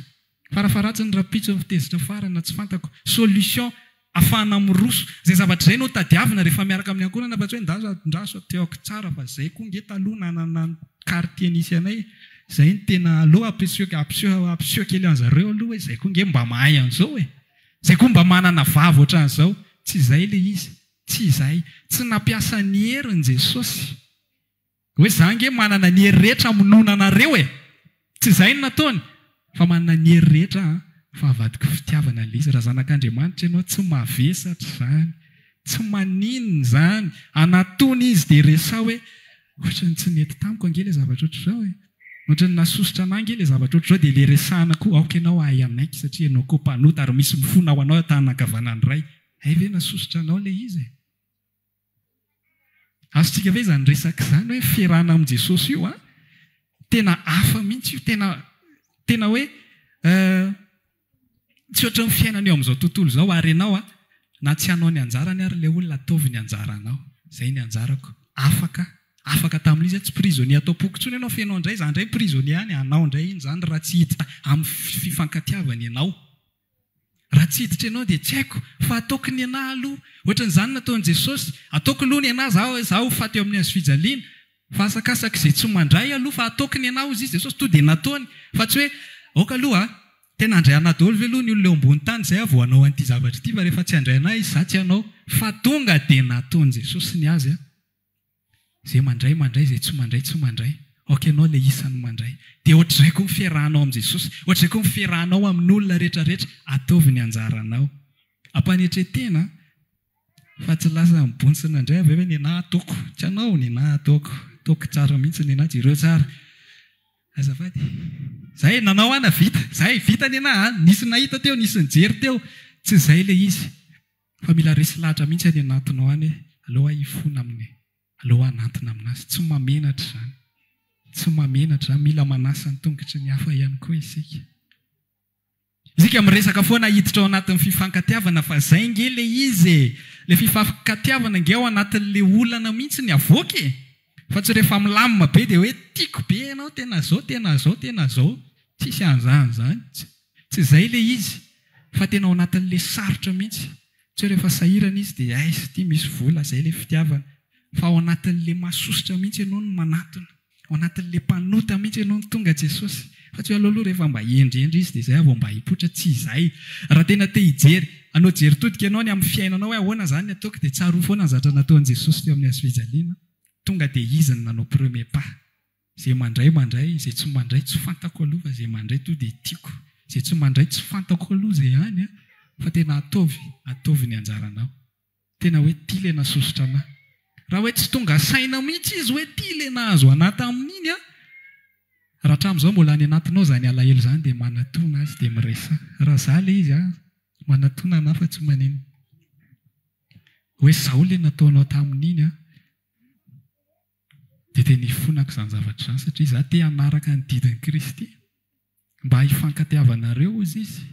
Farafaharatsiny rahampitso ny tezitra farany na tsy fantako. Solution afahana miroso. Izay zavatra izay no tadiavina rehefa miaraka amin'ny ankohonana fa tsy hoe ndazo andraso ateako tsara fa zay koa nge taloha nanana ny quartier nisy anay zay no tena aleo ampiseho ampiseho ampiseho kely anzareo aloha hoe zay koa nge mba mahay an'izao e! Zay koa mba manana vava ohatran'izao. Tsy izay le izy. Tsy izay. Tsy nampiasa ny heriny Jesosy. Hoe za ange manana ny hery rehetra hamonoana anareo e! Tsy izay no nataony fa manana ny hery rehetra aho fa avadiko fitiavana ilay izy. Raha zanak'Andriamanitra ianao tsy mavesatra izany, tsy maninona izany, anatony izy dia resaho hoe ohatran'ny tsy nety tamiko ange ilay zavatra ohatr'izao e! Ohatran'ny nahasosotra anah ange ilay zavatra ohatr'izao dia ilay resahana koa aoka ianao hahay hanaiky satria ianao koa mpanota ary misy mifona ho anao eo an-tanan-kavanan'ny Ray. Hay ve nahasosotra anao ilay izy e? Azontsika ve izany resaka izany hoe fiarahana amin'i Jesosy io an? Tena hafa mihitsy io, tena tena hoe tsy ohatran'ny fiainana eo amin'izao tontolo izao ary ianao an, na tsy hanao ny anjarany ary ilay olona ataovy ny anjaranao. Izay ny anjarako. Afaka, afaka tamin'izy aho, tsy prisonnier ato am-poko intsony ianao fa ianao indray, izaho indray prisonnier any, anao indray iny izany raha tsy hiditra amin'ny fifankatiavana ianao. Raha tsy hiditra ianao dia tsy haiko fa ataoko ny anah aloha. Ohatran'izany nataon'i Jesosy. Ataoko aloha ny anah, za za ho faty eo amin'ny hazofijaliana. Fa asakasaka izay tsy mandray aloha fa ataoko ny anah hozy izy Jesosy. Tonga dia nataony. Fa tsy hoe aoka aloha a! Tena handray anah daholo ve aloha ny olona eo ambony tany izay aho vao hanao an'ity zavatra ity fa rehefa tsy handray anah izy za tsy hanao. Fa tonga dia nataon'i Jesosy ny azy a! Izay mandray, mandray, izay tsy mandray, tsy mandray. Aoka ianao ilay isan'ny mandray. Dia ohatr'izay koa ny fiarahanao amin'i Jesosy, ohatr'izay koa ny fiarahanao amin'olona rehetrarehetra. Ataovy ny anjaranao. Ampanetren-tena fa tsy lasa mibontsina indray avy eo hoe nenà ataoko. Tsy anao, nenà ataoko. Ataoko tsara mihitsy nenà, jereo tsara. Azafady. Zay, nanao aho navita. Zay, vita nenà a. Nisy nahita teo, nisy nijery teo. Tsy izay ilay izy. Fa mila resy lahatra mihitsy any anatinao any hoe aleo aho hifona aminy, aleo aho hanantona aminazy. Tsy mahamenatra izany. Tsy mahamenatra izany. Mila manasa ny tongotry ny hafa ihany koa isika. Isika miresaka foana hiditra ao anatin'ny fifankatiavana fa zay nge le izy e! Le fifankatiavana nge ao anatin'le olana mihitsy ny avoaka e! Fa tsy rehefa milamina be dia hoe tiako be ianao, tena zao, tena zao, tena zao. Tsisy an'izany izany. Tsy izay ilay izy fa tena ao anatin'ilay sarotra mihitsy. Tsy hoe rehefa sahirana izy dia aiza ity misy vola, izay ilay fitiavana. Fa ao anatin'ilay masosotra mihitsy ianao no manatona. Ao anatin'ilay mpanota mihitsy ianao no tonga Jesosy. Fa tsy hoe aleo aloha rehefa mba hendrihendry izy dia izay aho vao mba hipoitra, tsy izay. Raha tena te hijery, hanao jery todika ianao ny amin'ny fiainanao hoe ahoana izany ny ataoko dia tsarovy foana ny zavatra nataon'i Jesosy teo amin'ny hazofijaliana, tonga dia Izy no nanao premier pas. Izay mandray mandray, izay tsy mandray tsy fantako aloha fa izay mandray to dia tiako. Izay tsy mandray tsy fantako aloha izay any an, fa tena ataovy, ataovy ny anjaranao. Tena hoe ty le nasosotra anah. Raha hoe tsy tonga saina mihitsy izy hoe ty le nahazo anah tamin'iny an, raha hatramin'izao mbola any anatinao izany alahelo izany dia manatona azy dia miresaha. Raha za le izy an, manatona anah fa tsy maninona. Hoe zao le nataonao tamin'iny an. Dia tena ifonako izany zavatra izany satria izaho te hanaraka ny didin'i Kristy mba hifankatiavanareo hozy izy.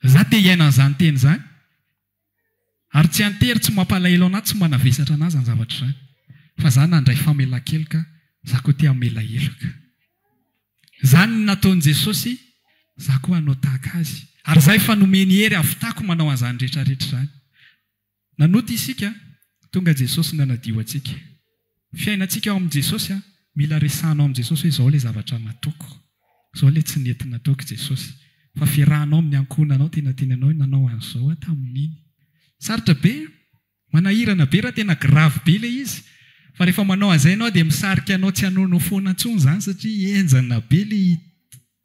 Izaho te hiaina an'izany teny izany. Ary tsy an-tery, tsy mampalahelo an'ahy, tsy manavesatra an'ahy izany zavatra izany. Fa izaho nandray famelan-keloka, izaho koa te hamela heloka. Izany no nataon'i Jesosy, izaho koa hanao tahaka Azy. Ary izaho efa nomeny hery hahavitako manao an'izany rehetra rehetra izany. Nanota isika, tonga Jesosy nanadio antsika. Fiainantsika ao amin'i Jesosy an, mila resahanao amin'i Jesosy hoe izao ilay zavatra nataoko, izao ilay tsy nety nataoko Jesosy. Fa fiarahanao amin'ny ankohonanao tena tiany anao hoe nanao an'izao aho tamin'iny. Sarotra be an, manahirana be raha tena grave be ilay izy. Fa rehefa manao an'izay ianao dia misarika anao tsy hanaonao foana intsony izany satria henjana be ilay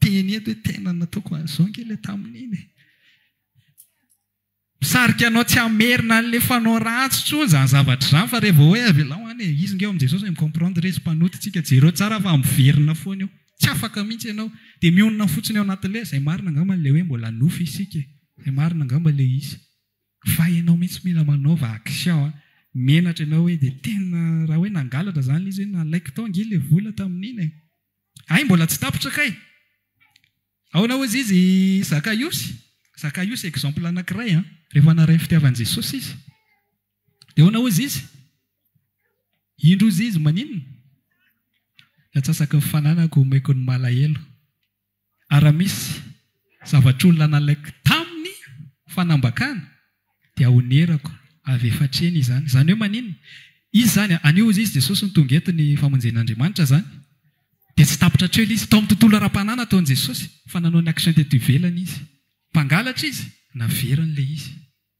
teny eto hoe tena nataoko an'izao ange ilay tamin'iny e. Misarika anao tsy hamerina an'ilay fanao ratsy intsony izany zavatra izany fa rehefa hoe avelao any e, izy nge ao amin'i Jesosy mi-comprendre izy mpanota tsika, jereo tsara fa miverina foana io, tsy afaka mihitsy ianao, dia mionona fotsiny ao anatin'ilay izay marina angamba ilay hoe mbola nofy isika e, izay marina angamba ilay izy, fa ianao mihitsy mila manaova action a, menatra ianao hoe dia tena raha hoe nangalatra izany ilay izy hoe nalaiko tao ange ilay vola tamin'iny e, hay mbola tsy tapitra kay. Ahoana hozy izy Zakaiosy? Zakaiosy exemple anankiray an, rehefa naharay ny fitiavan'i Jesosy izy. Dia ahoana hozy izy? Indro hozy izy maninona? Ny antsasaky ny fananako omeko ny malahelo. Ary raha misy zavatr'olona nalaiko taminy fanambakana dia honerako avy efa hatreny izany. Izany hoe maninona? Izy izany, anio hozy izy Jesosy no tonga eto ny famonjen'Andriamanitra izany. Dia tsy tapitra hatreo ilay izy. Tao amin'ny tontolo ara-panahy nataon'i Jesosy fa nanao ny action teto ivelany izy. Mpangalatra izy, naveriny ilay izy.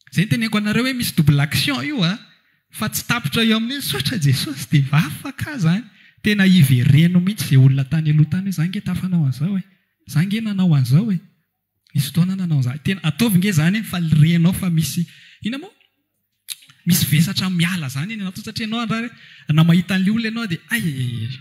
Izay no teneniko anareo hoe misy double action io a! Fa tsy tapitra eo amin'ny hoe misaotra Jesosy dia efa afaka izany. Tena ivereno mihitsy izay olona tany aloha tany hoe za nge tafanao an'izao e! Za nge nanao an'izao e! Nisy fotoana nanao an'izany. Tena ataovy nge izany e, fa renao fa misy inona moa? Misy vesatra miala izany eny anaty satria ianao andrany na mahita an'ilay olona ianao dia ay ay ay,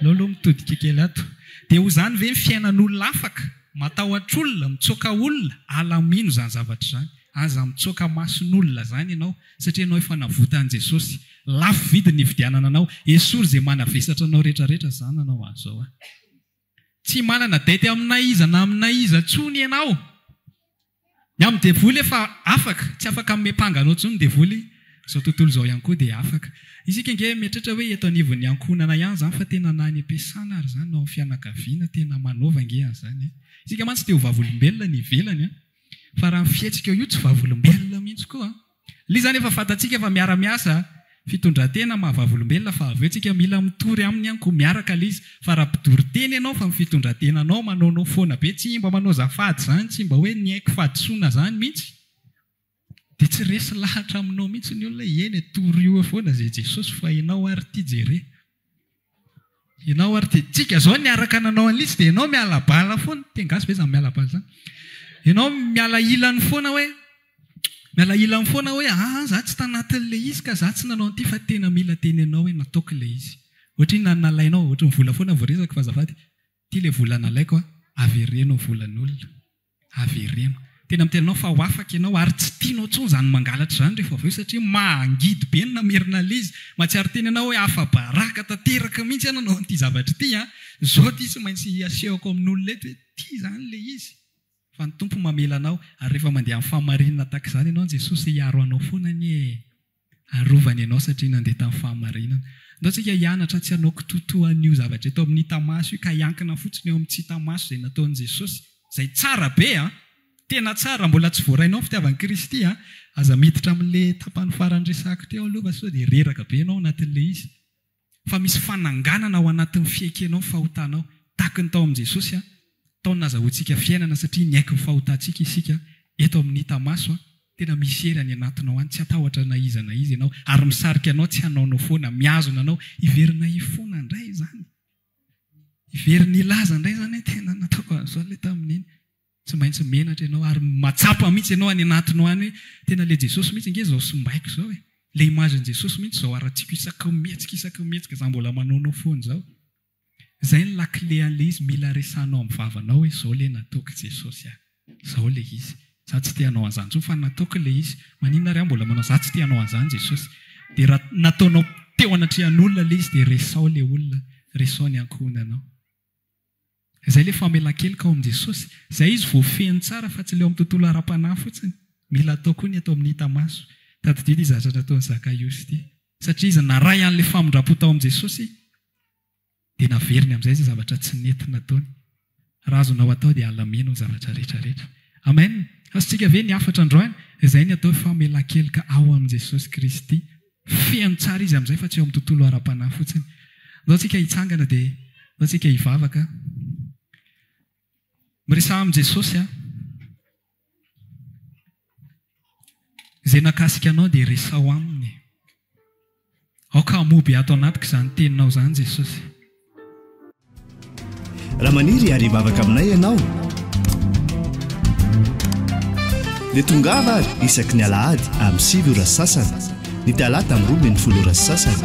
aleo aloha mitodika kely ato. Dia ho izany ve ny fiainan'olona afaka? Matahotra olona, mitsoaka olona, alamino izany zavatra izany. Aza mitsoaka mason'olona izany ianao satria ianao efa navotan'i Jesosy. Lafo vidy ny nividianana anao. Esory izay manavesatra anao rehetra rehetra, za nanao an'izao aho. Tsy manana dette amina iza na amina iza tsony ianao. Ny amin'ny devoly efa afaka, tsy afaka miampanga anao tsony ny devoly, izao tontolo izao ihany koa dia afaka. Isika ange mieritreritra hoe eto anivon'ny ankohonana ihany izany fa tena na any am-piasana ary izany na ao amin'ny fianakaviana tena manaova ange an'izany e. Isika mantsy te ho vavolombelona any ivelany an. Fa raha ny fihetsika io tsy vavolombelona mihitsy koa an. Ilay izany efa fantatsika fa miara-miasa, fitondran-tena maha vavolombelona fa avy eo tsika mila mitory aminy ihany koa miaraka ilay izy fa raha mpidoro teny ianao fa ny fitondran-tenanao manaonao foana be tsy mba manao zafady izany tsy mba hoe niaiky fahadisoana izany mihitsy dia tsy resy lahatra aminao mihitsy ny olona hoe eny e torio eo foana izay Jesosy fa ianao ary ity jere Ianao ary dia tsika zao niaraka nanao an'ilay izy dia ianao miala bala foana, teny gasy ve izany miala bala izany? Ianao miala ilany foana hoe, miala ilany foana hoe aa za tsy tanatin'ilay izy ka za tsy nanao an'ity fa tena mila tenenao hoe nataoko ilay izy. Ohatra inona no nalainao? Ohatra ny vola foana voaresaka fa azafady, ity ilay vola nalaiko a, avereno ny volan'olona. Avereno. Tena miteny anao fa ho afaka ianao ary tsy tianao intsony izany mangalatra izany rehefa avy eo satria mangidy be ny namerina an'ilay izy. Mahatsiaro tena ianao hoe afa-baraka tanteraka mihitsy aho nanao an'ity zavatra ity an! Izao ity tsy maintsy asehoko amin'olona eto hoe ity izany ilay izy. Fa ny Tompo mamela anao ary rehefa mandeha amin'ny fahamarinana tahaka izany ianao, Jesosy hiaro anao foana anie e! Arovany ianao satria nandeha tamin'ny fahamarinana. Ndao tsika hianatra tsy hanao kitoatoa an'io zavatra eto amin'ny hita maso io ka hiankina fotsiny eo amin'ny tsy hita maso izay nataon'i Jesosy, izay tsara be an! Tena tsara, mbola tsy voarainao ny fitiavan'i Kristy an! Aza miditra amin'ilay tapany farany resahako teo aloha fa sao dia reraka be ianao ao anatin'ilay izy. Fa misy fananganana ao anatin'ny fiekenao ny fahotanao. Tahaka ny tao amin'i Jesosy an, tao no nazahoantsika fiainana satria niaiky ny fahotantsika isika eto amin'ny hita maso an, tena misy hery any anatinao any, tsy hatahotra na iza na iza ianao ary misarika anao tsy hanaonao foana, mihazona anao hiverina hifona indray izany, hiverina hilaza indray izany hoe tena nataoko an'izao ilay tamin'iny. Tsy maintsy menatra ianao ary mahatsapa mihitsy ianao any anatinao any hoe tena ilay Jesosy mihitsy ange izao simbaiko izao e. Ilay image-n'i Jesosy mihitsy izao haratsiako isaky ny mihetsika isaky ny mihetsika za mbola manaonao foana izao. Izay ny lakile an'ilay izy mila resahanao amin'ny vavanao hoe izao ilay nataoko Jesosy a. Izao ilay izy. Za tsy te hanao an'izany intsony fa nataoko ilay izy. Maninona ary aho mbola manao za tsy te hanao an'izany Jesosy. Dia raha nataonao teo anatrehan'olona ilay izy dia resaho ilay olona, resaho ny ankohonanao. Izay ilay famelan-keloka ao amin'i Jesosy. Izay izy voafehiny tsara fa tsy ilay ao amin'ny tontolo ara-panahy fotsiny. Mila atao koa ny eto amin'ny hita maso. Tadidio ity zavatra nataon'i Zakaiosy ity. Satria izy naray an'ilay famindram-po tao amin'i Jesosy, dia naveriny amin'izay izay zavatra tsy nety nataony. Raha azonao atao dia alamino ny zavatra rehetra rehetra. Amen! Azontsika ve ny hafatra androany? Izay ny atao hoe famelan-keloka ao amin'i Jesosy Kristy. Feno tsara izy amin'izay fa tsy eo amin'ny tontolo ara-panahy fotsiny. Ndao tsika hitsangana dia ndao tsika hivavaka. Miresaha amin'i Jesosy an. Izay nakasika anao dia resaho aminy. Aoka hamoby ato anatiko izany teninao izany Jesosy. Raha maniry ary hivavaka aminay ianao dia tongava ary isaky ny alahady amin'ny 9 ora sasany, ny talata amin'ny 12 ora sasany,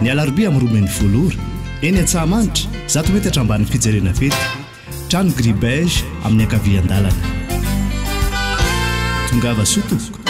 ny alarobia amin'ny 12 ora, eny Antsahamanitra, zato metatra ambanin'ny fijerena fety, trano gris beige amin'ny ankavian-dalana. Tongava soa tompoko.